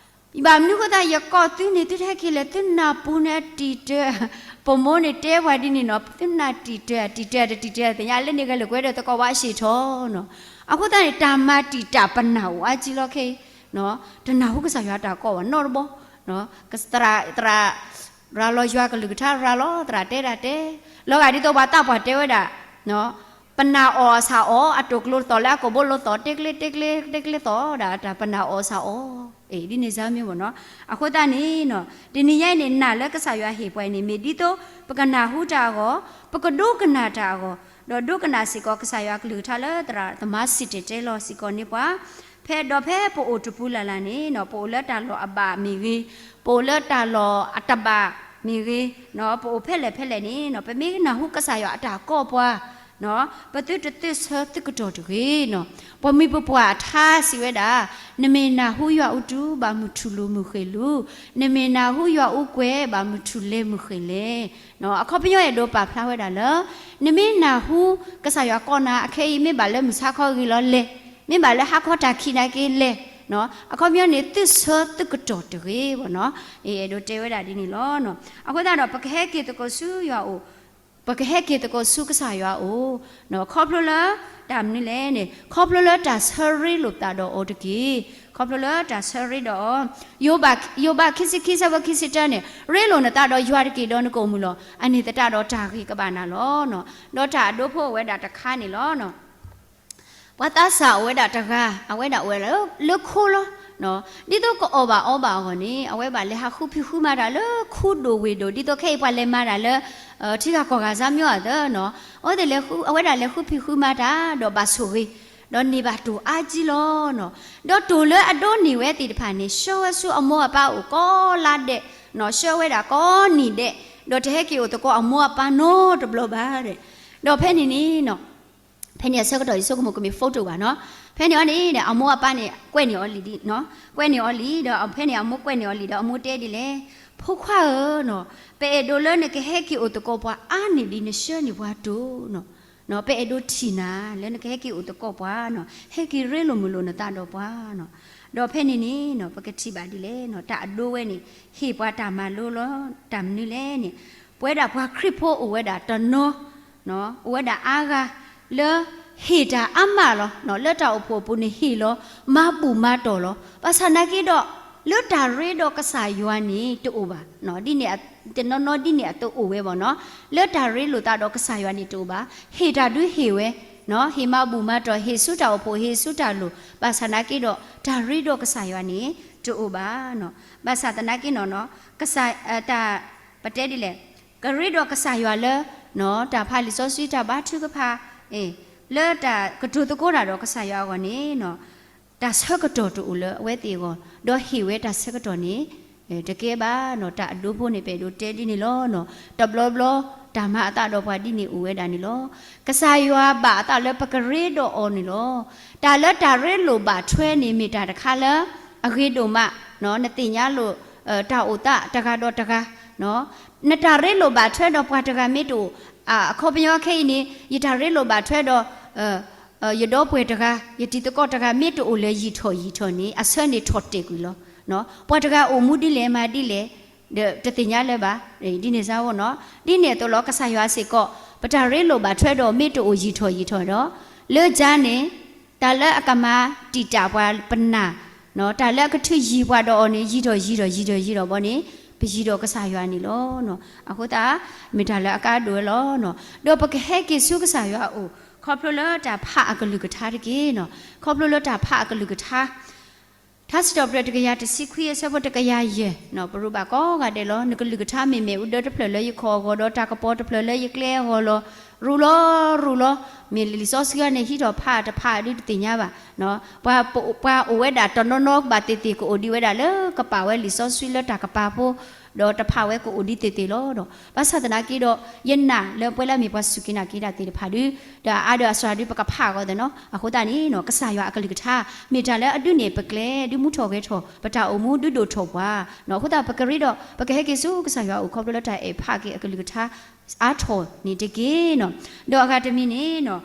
ဘၣ်မနုၤအဃိသတး ယကိးသုန့ၣ် သုတဟဲက့ၤလဲၣ်, သုနၢ်ပူၤန့ၣ်တံာ်တၢၤ, ပမိၢ်န့ၣ်တဲပှၤဒ်န့ၣ်နီၤ, သုနၢ်တံာ်တၢၤ တံာ်တၢၤတတံာ်တၢၤသ့ၣ်ညါ လၢန့ၣ်ဂဲၤလိာ်ကွဲဒီးသကိးဝါအဆ့ၣ်ထီၣ်နီၤ. အဃိသတးန့ၣ် တၢ်မၤတံာ်တာ်ပနၢ်အိၣ်အါကံလီၤခဲအံၤ, တနၢ်ဟူကစၢ်ယွၤတၢ်ကိးဘၣ်နီတဘီ, သရၣ် သရၣ် ရၤလီၤယွၤကလုၢ်ကထါရၤလီၤ သရၣ်တဲဒၣ်တဲ, လီၤဂာ်ဒ်သိးပှၤသးပှၢ်တဲဝဲဒၣ် ပနၢ်အီၣ်အဆၣ်အီၣ် အတိာ်ကျိၤသီၣ်လၢအကိာ်ဘိလိၤသီၣ် တ့ကျ့တ့ကျ့တ့ကျ့သီၣ်ဒၣ် တၢ်ပနၢ်အီၣ်အဆၣ်အီၣ်, အ့ၣ် ဒ်န့ၣ်စါမ့ၢ်မ့ၢ်နီၤ. အဃိသတးန့ၣ်နီၤ တနံၤညါအံၤန့ၣ် နၢ်လၢကစၢ်ယွၤဟ့ၣ်ပှၤအံၤန့ၣ် မ့ၢ်ဒ်သိး ပကနၢ်ဟူတၢ်အဂီၢ်, ပကဒိကနၣ်တၢ်အဂီၢ်, ဒီးဒိကနၣ်စ့ၢ်ကီးကစၢ်ယွၤကလုၢ်ကထါလၢသရၣ်သမါစံၣ်တဲၤတဲလီၤစ့ၢ်ကီးန့ၢ်ပှၤ ဖဲဒီးဖဲပအိၣ်တပူၤလၢ်လၢ်န့ၣ်နီၤ ပအိၣ်လၢတၢ်လီၢ်အဘၣ်မ့ၢ်ဂ့ၤ, ပအိၣ်လၢတၢ်လီၢ်အတဘၣ်မ့ၢ်ဂ့ၤ, ပအိၣ်ဖဲလဲၣ်ဖဲလဲၣ်န့ၣ်နီၤ ပမ့ၢ်နၢ်ဟူကစၢ်ယွၤအတၢ်ကိးပှၤ ပသုတသုဆၢသုကတီၢ်တဂ့ၤနီၤ. ပှၤမံၤပပှၢ်အထါစံးဝဲဒၣ်, နမ့ၢ်နၢ်ဟူယွၤအူတူၢ် ဘၣ်မုၢ်ထူၣ်လိာ်မုၢ်ဃ့ၢ်လူၤ, နမ့ၢ်နၢ်ဟူယွၤအူကွဲၤ ဘၣ်မုၢ်ထူၣ်လဲၤမုၢ်ဃ့ၢ်လဲၤ. အခီပညီအဲၣ်ဒိးပာ်ဖျါဝဲဒၣ်လၢ နမ့ၢ်နၢ်ဟူကစၢ်ယွၤကိးနၤ အခဲအံၤမ့ၢ်ဘၣ်လၢမုၢ်ဆါခီဂ့ၤလီၤလဲၤ, မ့ၢ်ဘၣ်လၢဟါခီတၢ်ခံးနာ်က့လဲၤ, အခီပညီန့ၣ် သုဆၢသုကတီၢ်တဂ့ၤဘၣ်နီၤ. အဲၣ်ဒိးတဲဝဲဒၣ်ဒ်န့ၣ်လီၤ. အဃိသတးဒီး ပကဟဲက့ၤသကိးဆူယွၤအိၣ် ပကဟဲက့ၤသကိးဆူကစၢ်ယွၤအအိၣ်, ခီဖျိလၢတၢ်မနုၤလဲၣ်န့ၣ် ခီဖျိလၢတၢ်ဆၢရ့လိာ်သးဒီးအီၤတက့ၢ်. ခီဖျိလၢတၢ်ဆၢရ့ဒီးအီၤ, ယိၤဘး ယိၤဘး ခံဆံခံ ဆၢဖိခံဆံတၢန့ၣ် ရ့လိာ်နသးဒီးယွၤတက့ၢ်ဒီးနကအိၣ်မုာ်လီၤ. အန့ၣ်သတးဒီးတၢ်ဂ့ၤကဘၣ်နၤလီၤ. ဒီးတၢ်အဒိဖိအိၣ်ဝဲဒၣ်တခါန့ၣ်လီၤ. ပှၤသးစၢ်အိၣ်ဝဲဒၣ်တဂၤ အဝဲဒၣ်အိၣ်ဝဲလၢခိလီၤ. ဒ်သိးကအီၣ်ဘၣ်အီဘၣ်အဂီၢ်န့ၣ် အဝဲဘၣ်လဲၤဟးဃုဖံးဃုမၤတၢ်လၢခူဒိၣ်ဝ့ၢ်ဒိၣ် ဒ်သိးခဲအံၤပှၤလဲၤမၤတၢ်လၢ ထံဂၤကီၢ်ဂၤစါမ့ၢ်အသိးနီၤ. အဝဲသ့ၣ်လဲၤဃု အဝဲဒၣ်လဲၤဃုဖံးဃုမၤတၢ် ဒီးဘၣ်ဆိၣ်ဂ့ၤ, ဒီးန့ၢ်ဘၣ်တိၢ်အါကံလီၤနီၤ. ဒီးတိၢ်လၢအဒိးန့ၢ်ဝဲသ့ၣ်တဖၣ်န့ၣ် ဆှၢဝဲဆူအမိၢ်အပၢ်အိၣ်ကိးလါဒဲး, ဆှၢဝဲဒၣ်ကိးနံၣ်ဒဲး, ဒီးတဟဲက့ၤအိၣ်သကိးအမိၢ်အပၢ်နီတဘျီဘၣ်ဒီး. ဒီးဖဲန့ၣ်န့ၣ်နီၤ ဖဲန့ၣ်အဆၢကတီၢ် ယဆိကမိၣ်ကမ့ၢ် photo ဘၣ်နီၤ. ဖဲန့ၣ်အီၤန့ၣ် အမိၢ်အပၢ်န့ၣ် ကွဲးန့ၢ်အီၤလံဒ်နီၤ, ကွဲးန့ၢ်အီၤလံဒီး ဖဲန့ၣ်အမိၢ်ကွဲးန့ၢ်အီၤလံဒီး အမိၢ်တဲဒ်လဲၣ်, ဖိခွါဧၢနီၤ, ပအဲၣ်ဒိးလၢနကဟဲက့ၤအိၣ်သကိးပှၤအါန့ၢ်ဒံးနဆှၢန့ၢ်ပှၤတိၢ်နီၤ. ပအဲၣ်ဒိးထံၣ်နၤလၢနကဟဲက့ၤအိၣ်သကိးပှၤနီၤ, ဟဲက့ၤရ့လိာ်မုာ်လိာ်နသးဒီးပှၤနီၤ. ဒီးဖဲန့ၣ်န့ၣ်နီၤ ပကထံၣ်ဘၣ်ဒ်လဲၣ်နီၤ, တၢ်အဒိဝဲန့ၣ် ဟ့ၣ်ပှၤတၢ်မၤလိလီၤ. တၢ်မနုၤလဲၣ်န့ၣ် ပဝဲဒၣ်ပှၤခရံာ်ဖိအိၣ်ဝဲဒၣ်တနီၤ, အိၣ်ဝဲဒၣ်အါဂၤ လၢဟ့ၣ်တၢ်အါမးလီၤ. လၢတၢ်အိၣ်ဖှိၣ်အပူၤန့ၣ်ဟ့ၣ်လီၤ, မၤဘူၣ်မၤတီၢ်လီၤ. ဘၣ်ဆၣ်သနာ်က့ဒီး လၢတၢ်ရ့ဒီးကစၢ်ယွၤန့ၣ်တအိၣ်ဘၣ်. ဒ်န့ၣ် တနီၤနီၤဒ်န့ၣ်အသိးအိၣ်ဝဲဘၣ်နီၤ. လၢတၢ်ရ့လိာ်သးဒီးကစၢ်ယွၤန့ၣ်တအိၣ်ဘၣ်. ဟ့ၣ်တၢ်ဒုးဟ့ၣ်ဝဲ, ဟ့ၣ်မၤဘူၣ်မၤတီၢ်, ဟ့ၣ်ဆူတၢ်အိၣ်ဖှိၣ်, ဟ့ၣ်ဆူတၢ်လိၣ်, ဘၣ်ဆၣ်သနာ်က့ဒီး တၢ်ရ့ဒီးကစၢ်ယွၤန့ၣ်တအိၣ်ဘၣ်. ဘၣ်ဆၣ်သနာ်က့နီၤ, ကစၢ်, တၢ်, ပတဲဒ်လဲၣ်, ကရ့ဒီးကစၢ်ယွၤလၢ တၢ်ဖးလံာ်စီဆှံ တၢ်ဘါထုကဖၣ်, လၢတၢ်ကတိၤသကိးတၢ်ဒီးကစၢ်ယွၤအဂီၢ်န့ၣ် တၢ်ဆၢကတီၢ်တအိၣ်လၢအဝဲသ့ၣ်အဂီၢ်, ဒီးဟ့ၣ်ဝဲတၢ်ဆၢကတီၢ်န့ၣ် တကဲဘၣ်နီၤ. တၢ်အဒိဖိန့ၣ် ပအဲၣ်ဒိးတဲဒ်န့ၣ်လီၤ. တဘျီဘျီ တၢ်မၤအသးဒီးပှၤဒ်န့ၣ်အိၣ်ဝဲဒၣ်န့ၣ်လီၤ. ကစၢ်ယွၤဘၣ်အသးလၢပကရ့ဒီးအီၤန့ၣ်လီၤ. တၢ်လၢတၢ်ရ့လိာ်ဘၣ်ထွဲန့ၣ် မ့ၢ်တၢ်တခါလၢ အဂ့ၤဒိၣ်မး, နသ့ၣ်ညါလိာ် တၢ်အိၣ်သးတဂၤဒီးတဂၤ, နတၢ်ရ့လိာ်ဘၣ်ထွဲဒီးပှၤတဂၤမ့ၢ်တအိၣ်, အခီပညီခဲအံၤန့ၣ် ယတၢ်ရ့လိာ်ဘၣ်ထွဲဒီး ယဒီပုၢ်ဝဲၢ်တဂၤ, ယတံၤသကိးတဂၤ မ့ၢ်တအိၣ်လၢယံာ်ထီၣ်ယံာ်ထီၣ်န့ၣ် အဆၢန့ၣ်ထီၣ်တဲာ်ကွံာ်လီၤ. ပှၤတဂၤအိၣ်မူဒ်လဲၣ်မၤဒ်လဲၣ်, ဒီးတသ့ၣ်ညါလၢၤဘၣ်, ဒ်န့ၣ်စ့ၢ်ကီးနီၤ. ဒ်န့ၣ်အသိးလီၤ ကစၢ်ယွၤစ့ၢ်ကီး ပတၢ်ရ့လိာ်ဘၣ်ထွဲဒီးမ့ၢ်တအိၣ်ယံာ်ထီၣ်ယံာ်ထီၣ်ဒီး လၢကၠါန့ၣ် တၢ်လၢအကမၤတံာ်တာ်ပှၤပနၢ်, တၢ်လၢအကထုးယံၤပှၤဒီးအီၤန့ၣ် ယံာ်ထီၣ်ယံာ်ထီၣ်ယံာ်ထီၣ်ယံာ်ထီၣ်ဘီန့ၣ် ပယံၤဒီးကစၢ်ယွၤန့ၣ်လီၤ. အဃိသတး မ့ၢ်တၢ်လၢအကါဒိၣ်ဝဲလီၤ. ဒီးပကဟဲက့ၤဆူကစၢ်ယွၤအအိၣ် ခီဖျိလၢတၢ်ဖးအကလုၢ်ကထါတက့ၢ်နီၤ. ခီဖျိလၢတၢ်ဖးအကလုၢ်ကထါ ထါစံးထီၣ်ပတြၢၤတကယၤတဆံခွံအဆၢဖိတကယၤယဲၢ်, ပရူးဘၣ်ကိးဂၤဒဲးလီၤ. နကလုၢ်ကထါမ့ၢ်မ့ၣ်အူဒၢတဖျၢၣ်လၢယခီၣ်အဂီၢ်ဒီး တၢ်ကပီၤတဖျၢၣ်လၢယကျဲအဂီၢ်လီၤ. ရူးလီၤ, ရူးလီၤ. မ့ၢ်လံာ်စီဆှံန့ၣ် ဟံးထီၣ်ဖးတဖးဒုးတသ့ၣ်ညါဘၣ်. ပှၤအိၣ်ဝဲဒၣ်တနီၤနီၤဘၣ်သ့ၣ်သ့ၣ် ကအိၣ်ဒံးဝဲဒၣ်လၢကပာ်ဝဲလံာ်စီဆှံလၢတၢ်ကပၤဖိ, ဒီးတဖးဝဲကအိၣ်ဒံးသ့ၣ်သ့ၣ်လီၤ. ဘၣ်ဆၣ်သနာ်က့ဒီး ယနာ်လၢပဝဲလၢအမ့ၢ်ပှၤစူၢ်က့ၤနာ်က့ၤတၢ်သ့ၣ်တဖၣ်ဒုး ဒီးအအါဒီးအစှၤဒုး ပကဖးအဂီၢ်သ့ၣ်နီၤ. အဃိသတးန့ၣ် ကစၢ်ယွၤအကလုၢ်ကထါ မ့ၢ်တၢ်လၢအဒုးန့ၢ်ပကျဲ ဒုးမူထီၣ်ဂဲၤထီၣ် ပတၢ်အိၣ်မူဒုးဒိၣ်ထီၣ်ပှၤ. အဃိသတး ပကရ့ဒီး ပကဟဲက့ၤဆူကစၢ်ယွၤအအိၣ် ခီဖျိလၢတၢ်အဲၣ်ဖးက့ၤအကလုၢ်ကထါ အါထီၣ်န့ၣ်တက့ၢ်နီၤ. ဒီးအဂၤတမံၤန့ၣ်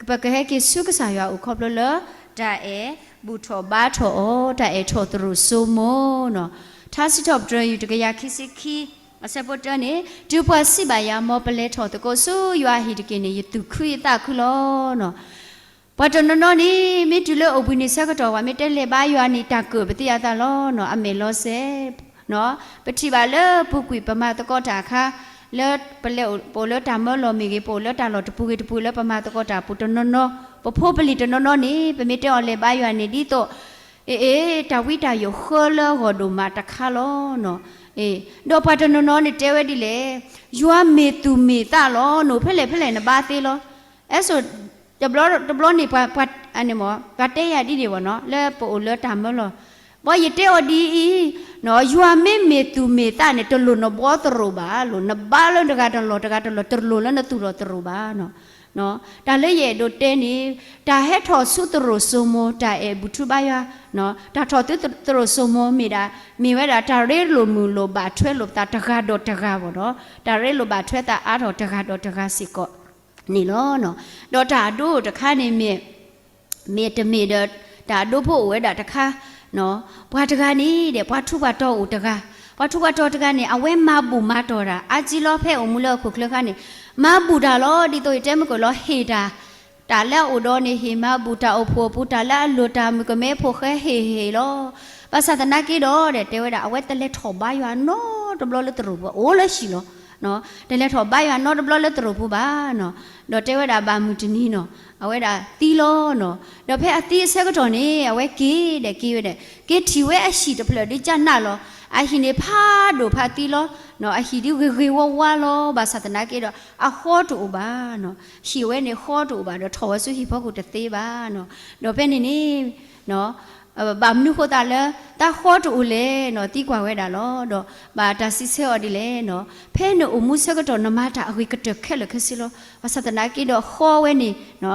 ပကဟဲက့ၤဆူကစၢ်ယွၤအအိၣ် ခီဖျိလၢ တၢ်အဲၣ်ဘူၣ်ထီၣ်ဘါထီၣ်အီၤ, တၢ်အဲၣ်ထီၣ်သရိာ်စိမိၤနီၤ. ထါစံးထီၣ်ပတြၢၤ ယူၢ်တကယၤခံဆံခံ အဆၢဖိတၢန့ၣ်, တုၤပှၤစံးဘၣ်ယၤ မ်ပလဲၤထီၣ်သကိးဆူယွၤအဟံၣ်တက့ၢ်န့ၣ် ယသူၣ်ခုယသးခုလီၤ. ပှၤတနီၤနီၤန့ၣ် မ့ၢ်တုၤလၢအိၣ်ဘှံးနံၤဆၢကတီၢ် ပှၤမ့ၢ်တဲလဲၤဘါယွၤန့ၣ် တၢ်ကၢၣ်ပသံအသးလီၤ. အမဲာ်လီၤစဲး ပထံၣ်ဘၣ်လၢပူၤကွံာ်ပမၤသကိးတၢ်အခါ, လၢပလဲၤအိၣ် ပအိၣ်လၢတၢ်မၢလီၤမ့ၢ်ဂ့ၤ, ပအိၣ်လၢတၢ်လီၢ်တပူၤဂ့ၤတပူၤ လၢပမၤသကိးတၢ်အပူၤတနီၤနီၤ, ပဖိပလံၤတနီၤနီၤန့ၣ် ပမ့ၢ်တဲအီၤလဲၤဘါယွၤန့ၣ် ဒ်သိး အ့ အ့ တၢ်ဝံတၢ်ယိးဃၢလၢအဂီၢ်ဒိၣ်မးတခါလီၤ. ဒီးပှၤတနီၤနီၤန့ၣ်တဲဝဲဒ်လဲၣ်, ယွၤမ့ၢ်သူၣ်မ့ၢ်သးလီၤ, နအိၣ်ဖဲလဲၣ်ဖဲလဲၣ်နဘါသ့လီၤ. အဲၣ်စိ တဘျီတဘျီန့ၣ် ပှၤတဲယၤဒ်န့ၣ်ဘၣ်နီၤ, လၢပအိၣ်လၢတၢ်မၢလီၤ, ဘၣ်ယတဲအီၤဒ်အံၤ, ယွၤမ့ၢ်မ့ၢ်သူၣ်မ့ၢ်သးန့ၣ် တလိၣ်နဘှီသရိာ်ဘၣ်, လိၣ်နဘါလၢတဂၤတလီၢ်တဂၤတလီၢ် တလိၣ်လၢနသူၣ်ထီၣ်သရိာ်ဘၣ်. တၢ်လၢယအဲၣ်ဒိးတဲန့ၣ် တၢ်ဟဲထီၣ်ဆူသရိာ်စိမိၤ တၢ်အဲၣ်ဘူၣ်ထူဘါယွၤ, တၢ်ထီၣ်ဆူသရိာ်စိမိၤမ့ၢ်ဒၣ် မ့ၢ်ဝဲဒၣ်တၢ်ရ့လိာ်မုာ်လိာ်ဘၣ်ထွဲလိာ်ပသးတဂၤဒီးတဂၤဘၣ်ဒီး တၢ်ရ့လိာ်ဘၣ်ထွဲသးအါထီၣ်တဂၤဒီးတဂၤစ့ၢ်ကီးန့ၣ်လီၤ. ဒီးတၢ်အဒိတခါန့ၣ်မ့ၢ် မ့ၢ်တမ့ၢ်ဒီး တၢ်အဒိဖိအိၣ်ဝဲဒၣ်တခါ, ပှၤတဂၤန့ၣ်ဒီး ပှၤထူးပှၤတီၤအိၣ်တဂၤ, ပှၤထူးပှၤတီၤတဂၤန့ၣ် အဝဲမၤဘူၣ်မၤတီၢ်တၢ် အါကံလီၤ ဖဲအိၣ်မူလၢဟီၣ်ခိၣ်ချၢအခါန့ၣ် မၤဘူၣ်တၢ်လီၤ. ဒ်သိးယတဲမုၢ်ကၢၢ်လီၤ ဟ့ၣ်တၢ် တၢ်လၢအအိၣ်ဒီးန့ၣ် ဟ့ၣ်မၤဘူၣ်တၢ်အိၣ်ဖှိၣ်အပူၤ တၢ်လၢအလိၣ်တၢ်မုၣ်ကမဲဖိဃဲဟ့ၣ်ဟ့ၣ်လီၤ. ဘၣ်ဆၣ်သနာ်က့ဒီး တဲဝဲဒၣ် အဝဲတလဲၤထီၣ်ဘါယွၤနီတဘျီလၢသရိာ်ပူၤ အိၣ်လၢဟံၣ်လီၤ. တလဲၤထီၣ်ဘါယွၤနီတဘျီလၢသရိာ်ပူၤဘၣ်နီၤ. ဒီးတဲဝဲဒၣ်ဘၣ်မုၢ်တနံၤနီၤ အဝဲဒၣ်သံလီၤနီၤ. ဒီးဖဲအသံအဆၢကတီၢ်န့ၣ် အဝဲက့ၤဒီးက့ၤဝဲဒၣ် က့ၤထံၣ်ဝဲအဟံၣ်တဖျၢၣ်ဒ်ကနၣ်လီၤ. အဟံၣ်န့ၣ်ဖးဒိၣ်ဖးသံလီၤ. အဟံၣ်ဒ်ဂ့ၤဂ့ၤဝါဝါလီၤ. ဘၣ်ဆၣ်သနာ်က့ဒီး အဃီတအိၣ်ဘၣ်နီၤ. ဟံၣ်ဝဲန့ၣ်ဃီတအိၣ်ဘၣ်ဒီး ထီၣ်ဝဲဆူဟံၣ်ဖီခိၣ်တသ့ဘၣ်နီၤ. ဒီးဖဲန့ၣ်န့ၣ် ဘၣ်မနုၤဃိသတးလၢ တၢ်ဃီတအိၣ်လဲၣ်နီၤ သံကွၢ်ဝဲဒၣ်လီၤ. ဒီးဘၣ်တၢ်စံးဆၢအီၤဒ်လဲၣ်နီၤ ဖဲနအိၣ်မူဆၢကတီၢ် နမၤတၢ်အဂ့ၤကတၢၢ်ခဲလၢာ်ခဲဆ့လီၤ. ဘၣ်ဆၣ်သနာ်က့ဒီး ဃီဝဲန့ၣ်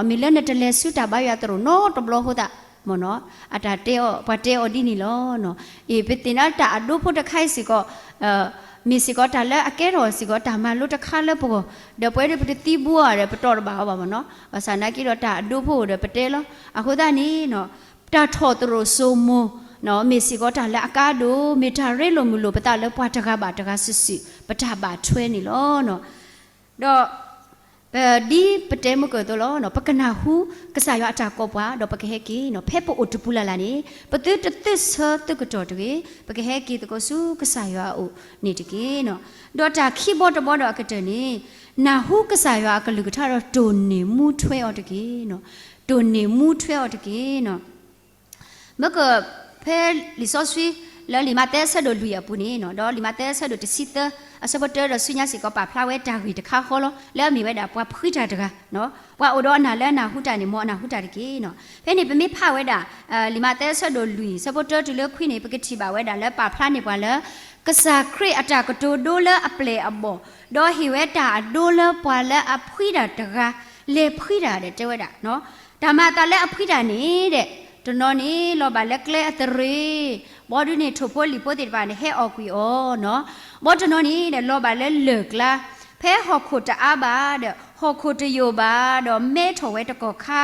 မ့ၢ်လၢနတလဲၤဆူတၢ်ဘါယွၤသရိာ်နီတဘျီအဃိသတး မ့ၢ်နီၤ အတၢ်တဲအီၤ ပှၤတဲအီၤဒ်န့ၣ်လီၤ. အ့ၣ် ပသ့ၣ်ညါတၢ်အဒိဖိတခါအံၤစ့ၢ်ကီး မ့ၢ်စ့ၢ်ကီးတၢ်လၢအကဲထီၣ်စ့ၢ်ကီးတၢ်မၤလိတခါလၢပဂီၢ် ဒီးပဝဲဒၣ်ပတသံဘၣ်အီၤဒီး ပတီၢ်တဘၣ်အီၤဘၣ်မ့ၢ်နီၤ. ဘၣ်ဆၣ်သနာ်က့ဒီးတၢ်အဒိဖိဒီးပတဲလီၤ. အဃိသတးန့ၣ်နီၤ တၢ်ထီၣ်သရိာ်စိမိၤ မ့ၢ်စ့ၢ်ကီးတၢ်လၢအကါဒိၣ်, မ့ၢ်တၢ်ရ့လိာ်မုာ်လိာ်ပသးလၢပှၤတဂၤဘၣ်တဂၤစုာ်စုာ် ပတၢ်ဘၣ်ထွဲန့ၣ်လီၤ. ဒီး ဒ်ပတဲမုၢ်ကၢၢ်အသိးလီၤ, ပကနၢ်ဟူကစၢ်ယွၤအတၢ်ကိးပှၤ ဒီးပကဟဲက့ၤ, ဖဲပအိၣ်တပူၤလၢ်လၢ်န့ၣ် ပသုတသ့ဆၢသကိးတီၢ်တဂ့ၤ, ပကဟဲက့ၤသကိးဆူကစၢ်ယွၤအအိၣ်န့ၣ်တက့ၢ်. ဒီးတၢ်ခံဘီတဘီဒီးအကတၢၢ်န့ၣ်, နၢ်ဟူကစၢ်ယွၤအကလုၢ်ကထါဒီးတိၢ်န့ၢ်မူထွဲအီၤတက့ၢ်. တိၢ်န့ၢ်မူထွဲအီၤတက့ၢ်. မ့ၢ်ကဖဲလံာ်စီဆှံ လၢလံာ်မးသဲအဆၢဒိၣ်လွံၢ်အပူၤန့ၣ်, ဒီးလံာ်မးသဲအဆၢဒိၣ်တဆံသၢ အဆၢဖိတၢဒီးဆူညါစ့ၢ်ကီးပာ်ဖျါဝဲတၢ်ဂ့ၢ်တခါဃီလီၤ, လၢအမ့ၢ်ဝဲဒၣ်ပှၤဖှံတၢ်တဂၤ, ပှၤအိၣ်ဒီးအနၢ်လၢအနၢ်ဟူတၢ်န့ၣ် မ်အနၢ်ဟူတၢ်တက့ၢ်. ဖဲန့ၣ်ပမ့ၢ်ဖးဝဲဒၣ် လံာ်မးသဲအဆၢဒိၣ်လွံၢ် ဆၢဖိတၢတုၤလၢခွံန့ၣ် ပကထံၣ်ဘၣ်ဝဲဒၣ်လၢပာ်ဖျါန့ၢ်ပှၤလၢ ကစၢ်ခရံာ်အတၢ်ကတိၤဒိလၢအပျဲၢ်အဘီၣ်, ဒီးဟ့ၣ်ဝဲတၢ်အဒိလၢပှၤလၢအဖှံတၢ်တဂၤ, လဲၤဖှံတၢ်ဒီးတဲဝဲဒၣ်, တၢ်မၤအသးလၢအဖှံတၢ်န့ၣ်ဒီး, တနီၤန့ၣ် လီၤဘၣ်လၢကျဲအသရ့ၤ, ဘီဒုန့ၣ်ထိၣ်ဖိလံၣ်ဖိသ့ၣ်တဖၣ်န့ၣ် ဟဲအီၣ်ကွံာ်အီၤ, ဘီတနီၤန့ၣ်ဒီး လီၤဘၣ်လၢလၢၢ်ကျါ, ဖဲဟီၣ်ခိၣ်တအါဘၣ်ဒီး ဟီၣ်ခိၣ်တယိာ်ဘၣ်ဒီး မဲထီၣ်ဝဲတကီၢ်ခါ,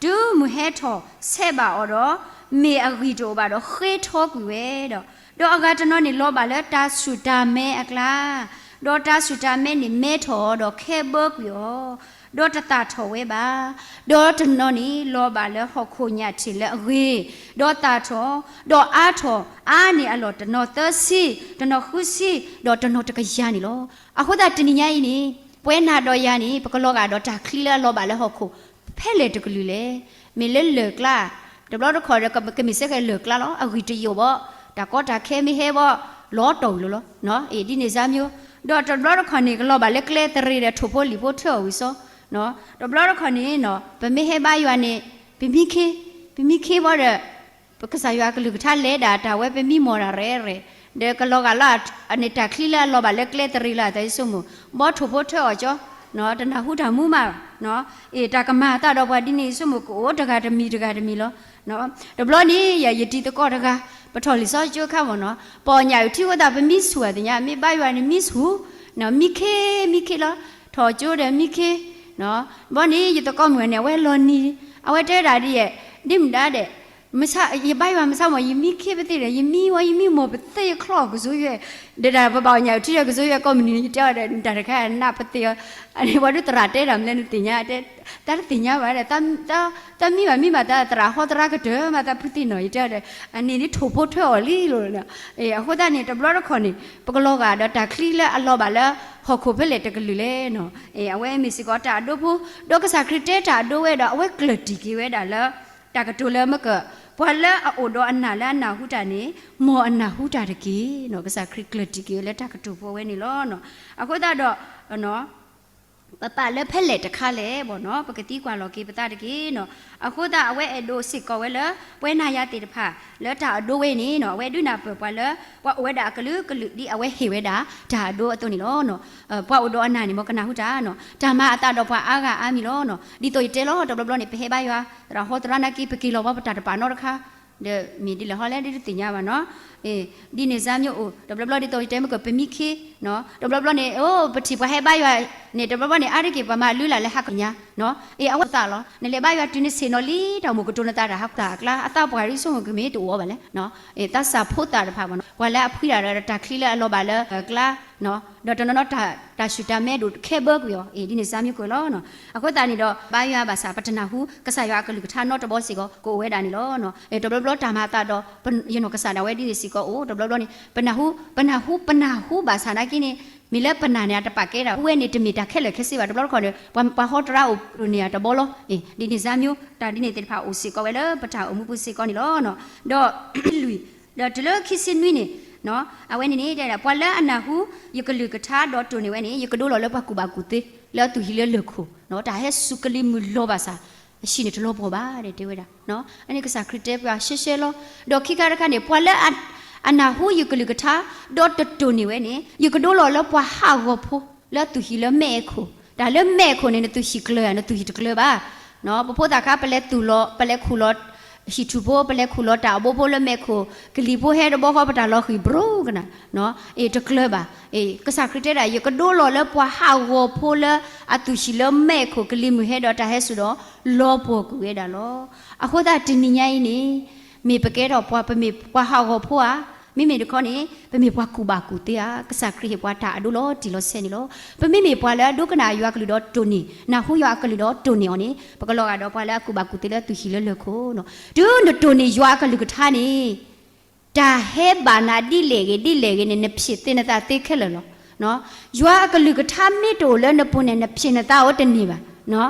တုၤမုၢ်ဟဲထီၣ်ဆဲးဘၣ်အီၤဒီး, မ့ၢ်အဂံၢ်တအိၣ်ဘၣ်ဒီး ဃ့ထီကွံာ်ဝဲဒီး, ဒီးအဂၤတနီၤန့ၣ် လီၤဘၣ်လၢတၢ်ဆူၣ်တၢ်မဲအကျါ, ဒီးတၢ်ဆူၣ်တၢ်မဲန့ၣ် မဲထီၣ်အီၤဒီးခဲဘၢကွံာ်အီၤ, ဒီးတသၣ်ထီၣ်ဝဲဘၣ်. ဒီးတနီၤန့ၣ် လီၤဘၣ်လၢဟီၣ်ခိၣ်ညၣ်ထံၣ်လၢအဂ့ၤ, ဒီးသၣ်ထီၣ်, ဒီးအါထီၣ်, အါန့ၢ်အလီၢ်တနီၤသၢဆံ, တနီၤဃုဆံ, ဒီးတနီၤတကယၤန့ၣ်လီၤ. အဃိသတးတနံၤညါအံၤန့ၣ်, ပဝဲနၤဒီးယၤန့ၣ် ပကလီၤဂာ်ဒီးတၢ်ချံလၢအလီၤဘၣ်လၢဟီၣ်ခိၣ် ဖဲလဲၣ်တကလုာ်လဲၣ်. မ့ၢ်လၢလၢၢ်ကျါ, တဘျီတခီၣ်ဒီးကမ့ၢ်စ့ၢ်ကီးလၢၢ်ကျါလီၤ, အဂံၢ်တယိာ်ဘၣ်, တၢ်ကီတၢ်ခဲမ့ၢ်ဟဲဘၣ်, လီၤတီၢ်ဝံၤလီၤလီၤ, အ့ၣ် ဒ်န့ၣ်စါမျိုး, ဒီးတဘျီတခီၣ်န့ၣ် ကလီၤဘၣ်လၢကျဲသရ့ၤဒီးထိၣ်ဖိလံၣ်ဖိထွဲအီၤဝံၤစီ, တဘျီတခီၣ်န့ၣ် ပမ့ၢ်ဟဲဘါယွၤန့ၣ် ပမံခ့, ပမံခ့ဘၣ်ဒီး ပကစၢ်ယွၤအကလုၢ်ကထါလဲၤဒၣ်တၢ်ဝဲ ပမံမီၢ်တၢ်ရဲၣ်ရဲၣ်, ဒီးကလီၤဂာ်လၢအန့ၣ်တၢ်ချံလၢအလီၤဘၣ်လၢကျဲသရ့ၤလၢအသးယဆိကမိၣ်, ဘီထိၣ်ဖိထွဲအီၤကၠီ, တနၢ်ဟူတၢ်မူမး, အ့ၣ် တၢ်ကမၤအသးဒီးပှၤဒ်န့ၣ်ယဆိကမိၣ် ကအိၣ်တဂၤတမံၤတဂၤတမံၤလီၤ. တဘျီန့ၣ် ယၤယတံၤသကိးတဂၤ, ပထီၣ်လံာ်စီဆှံကၠိခါမ့ၢ်နီၤ, ပှၤအီၣ်ညၣ်အုၣ်ထံအဃိသတး ပမံဆူၣ်အသ့ၣ်ညါ, မ့ၢ်ဘါယွၤန့ၣ်မံဆူၣ်, မံခ့, မံခ့လီၤ, ထီၣ်ကၠိဒီးမံခ့, ဘီန့ၣ် ယသကိးမုၣ်န့ၣ် အဝဲလီၤနံၤ, အဝဲတဲဒၣ်ဒ်ယဲၢ်, ဒ်မုၢ်ဒါဒီး ယဘါယွၤမုၢ်ဆါမး ယမံခ့ပသ့ၣ်ဒီး ယမံဝဲ ယမံမီၢ်ပသ့ၣ်ယချီၣ်ကစိယွဲၢ်, ဒီးပဘၣ်အီၣ်ညၣ်အုၣ်ထံဒီးကစိယွဲၢ်ကိးမုၢ်နံၤ ယတဲအီၤဒီး နတၢ်တခါနးပသ့ၣ်အီၤ, အန့ၣ်ပှၤဒုးသရၣ်တဲတၢ်မနုၤလဲၣ်နသ့ၣ်ညါ, တၢ်တသ့ၣ်ညါဘၣ်ဒီး တၢ်မံဘၣ်မံဘၣ်တၢ်သရၣ်ဟီသရၣ်ကတၢၢ်မး တၢ်ဖုသ့ၣ်နီၣ် ယတဲအီၤဒီး အန့ၣ်ဒ်ထိၣ်ဖိထွဲအီၤလံလီၤ. အဃိသတးန့ၣ် တဘျီတခီၣ်န့ၣ် ပကလီၤဂာ်ဒီးတၢ်ချံလၢအလီၤဘၣ်လၢ ဟီၣ်ခိၣ်ဖဲလဲၣ်တကလုာ်လဲၣ်နီၤ. အဝဲမ့ၢ်စ့ၢ်ကီးတၢ်အဒိဖိ, ဒီးကစၢ်ခရံာ်တဲတၢ်အဒိဝဲဒီး အဝဲကျၢၢ်တံၢ်က့ၤဝဲဒၣ်လၢ တၢ်ကတိၤလၢမ့ၢ်က ပှၤလၢအအိၣ်ဒီးအနၢ်လၢအနၢ်ဟူတၢ်န့ၣ် မ်အနၢ်ဟူတၢ်တက့ၢ်နီၤ. ကစၢ်ခရံာ်ကျၢၢ်တံၢ်က့ၤဝဲလၢတၢ်ကတိၤဖိအဝဲန့ၣ်လီၤ. အဃိသတးဒီး ပပာ်လၢဖဲလဲၣ်တခါလဲၣ်ဘၣ်နီၤ, ပကသံကွၢ်လီၤက့ၤပသးတက့ၢ်နီၤ. အဃိသတးအဝဲအဲၣ်ဒိးစ့ၢ်ကီးဝဲလၢ ပဝဲနၤယၤသ့ၣ်တဖၣ် လၢတၢ်အဒိဝဲန့ၣ်နီၤ, အဝဲဒုးနၢ်ပၢၢ်ပှၤလၢ ပှၤအိၣ်ဝဲဒၣ်အကလုာ်ကလုာ် ဒ်အဝဲဟ့ၣ်ဝဲဒၣ်တၢ်အဒိအသိးန့ၣ်လီၤ. ပှၤအိၣ်ဒီးအနၢ်န့ၣ် မ်ကနၢ်ဟူတၢ်နီၤ, တၢ်မၤအသးဒီးပှၤအါဂၤအါမံၤလီၤနီၤ. ဒ်သိးယတဲလီၤ တဘျီဘျီန့ၣ် ပဟဲဘါယွၤ သရၣ်ဟီသရၣ်နာ်က့ ပက့ၤလီၤဘၣ်ပတၢ်တပာ်နီတခါ ဒီးမ့ၢ်ဒ်လဲၣ်ဟီလဲၣ် ဒ်တသ့ၣ်ညါဘၣ်နီၤ. ဒ်န့ၣ်စါမျိုးအိၣ် တဘျီဘျီဒ်သိးယတဲမ့ၢ်က ပမံခ့ တဘျီဘျီန့ၣ် အိၣ် ပထံၣ်ပှၤဟဲဘါယွၤန့ၣ် တဘျီဘျီန့ၣ် အါတက့ၢ်ပှၤမၤလုၢ်လၢ်လၢဟးကညါ, အ့ၣ် အဝဲသးလီၤ နလဲၤဘါယွၤတုၤနဆ့ၣ်နီၤလံ တၢ်မိၣ်ကတိၤနသးတၢ်ဟးသးအကျါ အသးပှၢ်ဒ်ဆိကမိၣ်ကမ့ၢ်တအိၣ်ဘၣ်လဲၣ်, သးစၢ်ဖိသၣ်တဖၣ်ဘၣ်နီၤ ပှၤလၢအဖှံတၢ်ဒီးတၢ်ချံလၢအလီၤဘၣ်လၢကျါ ဒီးတနီၤနီၤ တၢ်ဆူၣ်တၢ်မဲဒိၣ်ခဲဘၢကွံာ်အီၤ အ့ၣ် ဒ်န့ၣ်စါမျိုးကွံာ်လီၤ. အဃိသတးန့ၣ်ဒီး ဘါယွၤဘၣ်ဆၣ် ပတနၢ်ဟူ ကစၢ်ယွၤအကလုၢ်ကထါနီတဘီစ့ၢ်ကီး ကအိၣ်ဝဲဒၣ်န့ၣ်လီၤ. တဘျီဘျီတၢ်မၤအသးဒီး ယနီၢ်ကစၢ်ဒၣ်ဝဲဒ်န့ၣ်စ့ၢ်ကီးအိၣ် တဘျီဘျီန့ၣ် ပနၢ်ဟူ ပနၢ်ဟူ ပနၢ်ဟူဘၣ်ဆၣ်နာ်က့န့ၣ် မ့ၢ်လၢပနၢ်န့ၣ် အတပာ်ကဲဒၣ် အဝဲန့ၣ်တမ့ၢ်တၢ်ခဲလၢာ်ခဲဆ့ဘၣ် တဘျီတခီၣ်န့ၣ် ပှၤဟီတရါအိၣ်ဒိၣ်န့ၢ်အတဘီလီၤ. အ့ၣ် ဒ်န့ၣ်စါမျိုး တၢ်ဒ်န့ၣ်သ့ၣ်တဖၣ်အိၣ်စ့ၢ်ကီးဝဲလၢပတၢ်အိၣ်မူပူၤစ့ၢ်ကီးန့ၣ်လီၤ. ဒီးလွံၢ် ဒီးတုၤလၢခံဆံနွံန့ၣ် အဝဲန့ၣ်န့ၣ် တဲဒၣ် ပှၤလၢအနၢ်ဟူ ယကလုၢ်ကထါဒီးတိၢ်န့ၢ်ဝဲန့ၣ် ယကဒိလီၤလၢပှၤကူၣ်ဘၣ်ကူၣ်သ့ လၢအသူၣ်ဟံၣ်လၢလၢၢ်ခိၣ် တၢ်ဟဲစူၤကလံၤမုၢ်လီၤဘၣ်ဆၣ် အဟံၣ်န့ၣ်တလီၤပှီၢ်ဘၣ် တဲဝဲဒၣ်. အန့ၣ်ကစၢ်ခရံာ်တဲပှၤရှဲရှဲလီၤ. ဒီးခံခါတခါန့ၣ် ပှၤလၢအနၢ်ဟူယကလုၢ်ကထါ ဒီးတတိၢ်န့ၢ်ဝဲန့ၣ် ယကဒိလီၤလၢပှၤဟးဂီၤဖိ လၢအသူၣ်ဟံၣ်လၢမဲးခိၣ် တၢ်လၢမဲးခိၣ်န့ၣ် နသူၣ်ဟံၣ်ကျၢၤဧါ နသူၣ်ဟံၣ်တကျၢၤဘၣ်. ပဖိသၣ်ခါ ပလဲၤသူၣ်လီၤ ပလဲၤခူၣ်လီၤ ဟံၣ်ထူၣ်ဖိ ပလဲၤခူၣ်လီၤတၢ်အဘိဖိလၢမဲးခိၣ် ကလံၤဖိဟဲတဘီဃီ ပတၢ်လီၤဃံၤဘြိကနၣ် အ့ၣ် တကျၢၤဘၣ်. အ့ၣ် ကစၢ်ခရံာ်တဲဒၣ် ယကဒိလီၤလၢပှၤဟးဂီၤဖိလၢအသူၣ်ဟံၣ်လၢမဲးခိၣ် ကလံၤမုၢ်ဟဲဒီးတၢ်ဟဲစူၤဒီး လီၤပှီၢ်ကွံာ်ဝဲဒၣ်လီၤ. အဃိသတးတနံၤညါအံၤန့ၣ် မ့ၢ်ပကဲထီၣ်ပှၤ ပမ့ၢ်ပှၤဟးဂီၤဖိဧါ, မ့မ့ၢ်တခီန့ၣ် ပမ့ၢ်ပှၤကူၣ်ဘၣ်ကူၣ်သ့ဧါ. ကစၢ်ခရံာ်ဟ့ၣ်ပှၤတၢ်အဒိလီၤတံၢ်လီၤဆဲးန့ၣ်လီၤ. ပမ့မ့ၢ်ပှၤလၢအဒိကနၣ်ယွၤအကလုၢ်ဒီးတိၢ်နီၣ်, နၢ်ဟူယွၤအကလုၢ်ဒီးတိၢ်နီၣ်အီၤန့ၣ် ပကလီၤဂာ်ဒီးပှၤလၢအကူၣ်ဘၣ်ကူၣ်သ့လၢသူၣ်ဟံၣ်လၢလၢၢ်ခိၣ်လီၤ. တုၤနတိၢ်နီၣ်ယွၤအကလုၢ်ကထါန့ၣ် တၢ်ဟဲဘၣ်နၤဒ်လဲၣ်ဂ့ၤ ဒ်လဲၣ်ဂ့ၤန့ၣ် နဖျ့ၣ်သ့နသးသ့ခဲလၢာ်လီၤ. ယွၤအကလုၢ်ကထါမ့ၢ်တအိၣ်လၢနပူၤန့ၣ် နဖျ့ၣ်နသးအိၣ်တန့ၢ်ဘၣ်.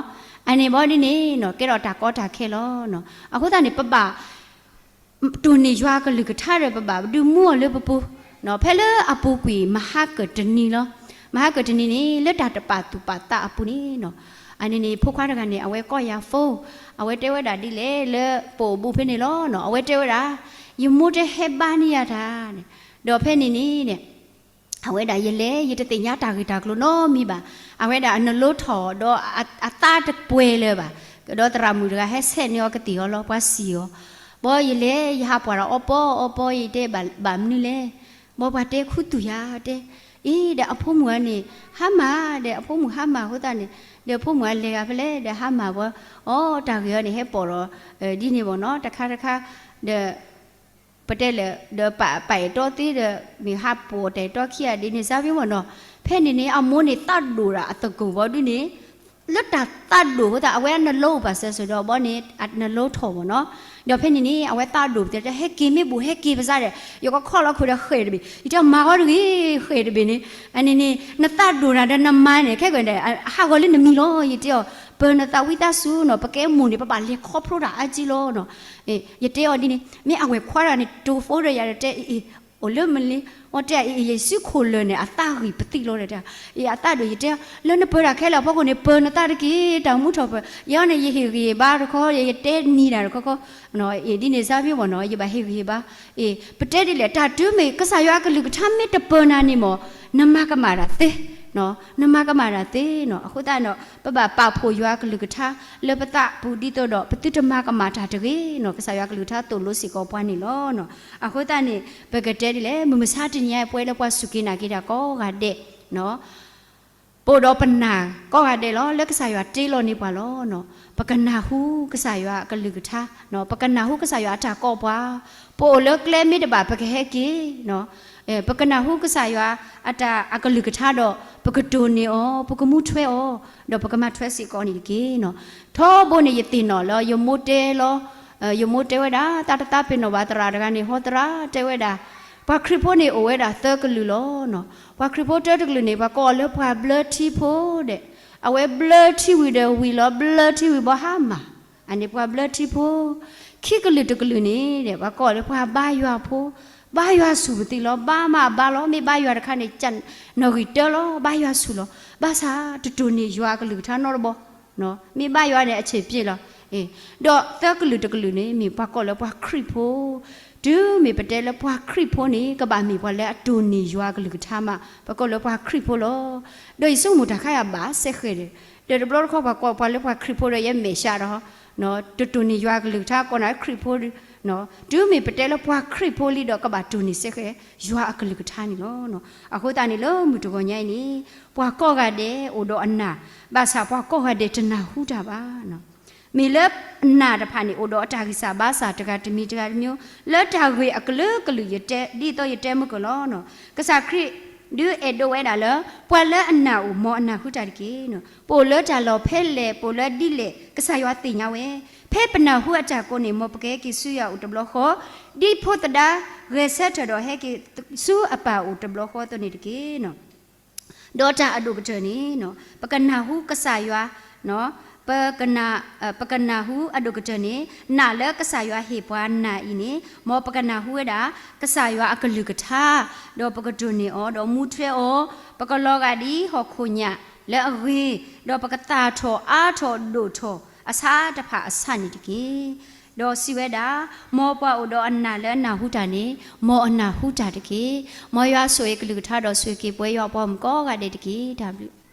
အန့ၣ်ဘီဒ်န့ၣ် ကဲထီၣ်တၢ်ကီတၢ်ခဲလီၤ. အဃိသတးန့ၣ် ပဘၣ် တိၢ်နီၣ်ယွၤအကလုၢ်ကထါဒီး ပဘၣ်ဒုးမူအီၤလၢပပူၤ, ဖဲလၢအပူၤကွံာ်မဟါကၢၢ်တနံၤလီၤ. မဟါကၢၢ်တနံၤန့ၣ် လၢတၢ်တပာ်သူၣ်ပာ်သးအပူၤန့ၣ်, အန့ၣ်န့ၣ် ဖိခွါတဂၤန့ၣ် အဝဲကိးယၤ phone, အဝဲတဲဝဲဒၣ်ဒ်လဲၣ်လၢပအိၣ်ဘူးဖဲန့ၣ်လီၤ. အဝဲတဲဝဲဒၣ် ယမိၢ်တဲဟဲဘါန့ၢ်ယၤတၢ်, ဒီးဖဲန့ၣ်န့ၣ် အဝဲဒၣ်ယလဲၤ ယတသ့ၣ်ညါတၢ်ဂ့ၢ်တၢ်ကျိၤနီတမံၤဘၣ်. အဝဲဒၣ်အနလိထီၣ်ဒီးအသးတပှဲၤလၢၤဘၣ်. ဒီးသရၣ်မုၣ်တဂၤဟဲဆဲးန့ၢ်အီၤကသံၣ်အီၤလီၤ ပှၤစံၣ်အီၤ, ဘီယလဲၤ ယဟးပှၢ်ဒီးအီပီအီပီ ယတဲဘၣ်မနုၤလဲၣ်. ဘီပှၤတဲခူသူၣ်ယၤတဲ, အ့ ဒီးအဖိမုၣ်ဧါန့ၣ် ဟါမၢ်ဒီး အဖိမုၣ်ဟါမၢ်အဃိသတးန့ၣ် ဒီးဖိမုၣ်အလဲၤဂၤဖဲလဲၣ်ဒီးဟါမၢ်ဘီ, အီ တၢ်ဂ့ၢ်အီၤန့ၣ် ဟဲပိာ်လီၤ ဒ်န့ၣ်ဘီနီၤ တခါတခါ ဒီး ပတဲလၢ ဒီးပပာ်အဲၣ်တီသ့ဒီး မ့ၢ်ဟးပိာ်တၢ်အဲၣ်တီခံဂၤဒ်န့ၣ် စါဖ့မ့ၢ်နီၤ, ဖဲန့ၣ်န့ၣ် အမိၢ်န့ၣ်သးဒိၣ်ဒၣ်အသကိးဘီဒ်န့ၣ်, လၢတၢ်သးဒိၣ်အဃိသတး အဝဲအနလိအိၣ်ပာ်စၢၤစၢၤဒီးဘီန့ၣ် အနလိထီၣ်မ့ၢ်နီၤ, ဒီးဖဲန့ၣ်န့ၣ် အဝဲသးဒိၣ်ပတဲ ဟဲက့ၤမ့ၢ်ဘူး ဟဲက့ၤပစၢ်ဒီး ယကခီၣ်လီၤခိၣ်ဒီးဃဲၢ်တဘ့ၣ် ယတဲမၤဂီၤတဂ့ၤ ဃဲၢ်တဘ့ၣ်န့ၣ်, အန့ၣ်န့ၣ် နသးဒိၣ်တၢ်ဒီးနမါန့ၣ် ခဲကဒီး ဟးဂီၤလၢနမံၤလီၤ ယတဲအီၤ, ပၢနသးဝံသးစူၤနီၤ ပကဲမိၢ်န့ၣ် ပဘၣ်လဲၤခီဖျိတၢ်အါကံလီၤနီၤ, ယတဲအီၤဒ်န့ၣ် မ့ၢ်အဝဲၢ်ခွါတဂၤန့ၣ် တိၢ်ဖိဒီးယၤဒီးတဲအံၤအံၤ, အိၣ်လၢမလ့, အီတဲအံၤအံၤ ယစုခိၣ်လၢာ်န့ၣ် အသးဂံၢ်ပသံလီၤဒီး, အသးဒိၣ် ယတဲ, လၢနပၢတၢ်ခဲလၢာ်အဖီခိၣ်န့ၣ် ပၢနသးတက့ၢ် တၢ်မူထီၣ်ပၢ, ယၤန့ၣ် ယဟ့ၣ်ဂံၢ်ဘါတခီ ယတဲနံၤတၢ်တခီခီ, အ့ၣ်ဒ်န့ၣ်စါဖ့မ့ၢ်နီၤ ယဘၣ်ဟ့ၣ်ဂံၢ်ဟ့ၣ်ဘါ, အ့ၣ် ပတဲဒ်လဲၣ် တၢ်တုၤမ့ၢ်ကစၢ်ယွၤအကလုၢ်ကထါမ့ၢ်တပၢနၤန့ၣ်မ့ၢ်, နမၤကမၣ်တၢ်သ့ နမၤကမၣ်တၢ်သ့နီၤ, အဃိသတးဒီး ပဘၣ်ပာ်ဖှိၣ်ယွၤအကလုၢ်ကထါ လၢပသးပူၤဒ်သိးဒီး ပသုတမၤကမၣ်တၢ်တဂ့ၤနီၤ, ကစၢ်ယွၤအကလုၢ်ကထါသိၣ်လိစ့ၢ်ကီးပှၤန့ၣ်လီၤ. အဃိသတးန့ၣ် ပကတဲဒ်လဲၣ် မုၢ်မဆါတနံၤအံၤ ပဝဲလၢပှၤစူၢ်က့ၤနာ်က့ၤတၢ်ကိးဂၤဒဲး, ပအိၣ်ဒီးပနာ်ကိးဂၤဒဲးလီၤ လၢကစၢ်ယွၤတ့လီၤန့ၢ်ပှၤလီၤ. ပကနၢ်ဟူကစၢ်ယွၤအကလုၢ်ကထါ, ပကနၢ်ဟူကစၢ်ယွၤအတၢ်ကိးပှၤ, ပအိၣ်လၢကျဲမ့ၢ်တဘၣ် ပကဟဲက့ၤ ပကနၢ်ဟူကစၢ်ယွၤအတၢ်အကလုၢ်ကထါဒီး ပကတိၢ်နီၣ်အီၤ ပကမူထွဲအီၤ, ဒီးပကမၤထွဲစ့ၢ်ကီးန့ၣ်တက့ၢ်နီၤ. ထီဘိန့ၣ်ယသ့ၣ်နီၣ်လၢယမိၢ်တဲလီၤ, ယမိၢ်တဲဝဲဒၣ် သးတသးပ့ၤနီၣ်ဘၣ်သရၣ်တဂၤန့ၣ် ဟီသရၣ်တဲဝဲဒၣ်, ပှၤခရံာ်ဖိန့ၣ်အိၣ်ဝဲဒၣ်သၢကလုာ်လီၤ. ပှၤခရံာ်ဖိတၢတကလုာ်န့ၣ် ပှၤကိးအီၤလၢပှၤဘျၢထံဖိဒီး, အဝဲဘျၢထံဝံၤဒီးဝံၤလီၤ ဘျၢထံဝံၤဘီဟါမၢ်, အန့ၣ်ပှၤဘျၢထံဖိ ခံကလုာ်တကလုာ်န့ၣ်ဒီး ပှၤကိးအီၤလၢပှၤဘါယွၤဖိ, ဘါယွၤဆူၣ်ပသံလီၤ, ဘါမးအဘါလီၤ, မ့ၢ်ဘါယွၤတခါန့ၣ် နီၣ်ဂံၢ်တၢလီၤ, ဘါယွၤဆူၣ်လီၤ, ဘၣ်ဆၣ်တတိၢ်နီၣ်ယွၤအကလုၢ်ကထါနီတဘီ, မ့ၢ်ဘါယွၤန့ၣ်အဆံးပျ့ၤလီၤ. ဒီးသၢကလုာ်တကလုာ်န့ၣ် မ့ၢ်ပှၤကိးလၢပှၤခရံာ်ဖိ, တုၤမ့ၢ်ပတဲလၢပှၤခရံာ်ဖိန့ၣ် ကဘၣ်မ့ၢ်ပှၤလၢအတိၢ်နီၣ်ယွၤအကလုၢ်ကထါမး ပကိးလၢပှၤခရံာ်ဖိလီၤ. ဒီးယဆိကမိၣ်တၢ်ခါယၤဘၣ်စဲဃဲၤဒီး, ဒီးတဘျီတခီပှၤကိးပှၤလၢပှၤခရံာ်ဖိဒီးယဲမဲာ်ဆှးဒီး တတိၢ်နီၣ်ယွၤအကလုၢ်ကထါကိးနၤခရံာ်ဖိ, တုၤမ့ၢ်ပတဲလၢပှၤခရံာ်ဖိလံဒီးကဘၣ်တိၢ်နီၣ်စဲဃဲၤ ယွၤအကလုၢ်ကထါန့ၣ်လီၤ. အဃိသတးန့ၣ်လၢမုၢ်တဂီၤညါအံၤန့ၣ်, ပှၤကိးဂၤဒဲးအိၣ်ဒီးအနာ်, ဘၣ်ဆၣ်ပှၤကိးဂၤဒဲးတနၢ်ဟူတၢ်ဘၣ် မ့ၢ်လၢအနာ်တဖၣ်န့ၣ် အိၣ်ဒီးအတၢ်ဂံၢ်စၢ်ဘါစၢ်တဂၤတမံၤတဂၤတမံၤ, လၢတၢ်ဂ့ၢ်အကလုာ်ကလုာ်ယတဲ ဒ်သိးယတဲမုၢ်ကၢၢ်လီၤ. ကစၢ်ခရံာ်ဒုးအဲၣ်ဒိးဝဲဒၣ်လၢ ပှၤလၢအနာ်အိၣ် မ်အနၢ်ဟူတၢ်တက့ၢ်. ပအိၣ်လၢတၢ်လီၢ်ဖဲလဲၣ် ပအိၣ်လၢဒ်လဲၣ် ကစၢ်ယွၤသ့ၣ်ညါဝဲ, ဖဲပနၢ်ဟူအတၢ်ကိးန့ၣ် မ်ပကဟဲက့ၤဆူယွၤအိၣ်တဘျီဃီ, ဒ်ဖိသဒါဂဲၤဆၢထၢၣ်ဒီးဟဲက့ၤဆူအပၢ်အိၣ်တဘျီဃီအသိးန့ၣ်တက့ၢ်. ဒီးတၢ်အဒိၣ်ကတၢၢ်န့ၣ်, ပကနၢ်ဟူကစၢ်ယွၤ, ပကနၢ်ဟူအဒိၣ်ကတၢၢ်န့ၣ် နာ်လၢကစၢ်ယွၤဟ့ၣ်ပှၤနာ်အံၤန့ၣ် မ်ပကနၢ်ဟူဝဲဒၣ် ကစၢ်ယွၤအကလုၢ်ကထါ, ဒီးပကတိၢ်နီၣ်အီၤ ဒီးမူထွဲအီၤ, ပကလီၤဂာ်ဒ်ဟီၣ်ခိၣ်ညၣ်လၢအဂ့ၤ, ဒီးပကသၣ်ထီၣ်အါထီၣ်ဒိၣ်ထီၣ်အဆါတဖၣ်အဆၣ်န့ၣ်တက့ၢ်. ဒီးစံးဝဲဒၣ်, မ်ပှၤအိၣ်ဒီးအနာ်လၢအနၢ်ဟူတၢ်န့ၣ် မ်အနၢ်ဟူတၢ်တက့ၢ်. မ်ယွၤဆိၣ်ဂ့ၤကလုၢ်ကထါဒီးဆိၣ်ဂ့ၤက့ၤပဝဲယွၤအပှၤဂီၢ်မုၢ်ကိးဂၤဒဲးတက့ၢ်. တၢ်ဘျုး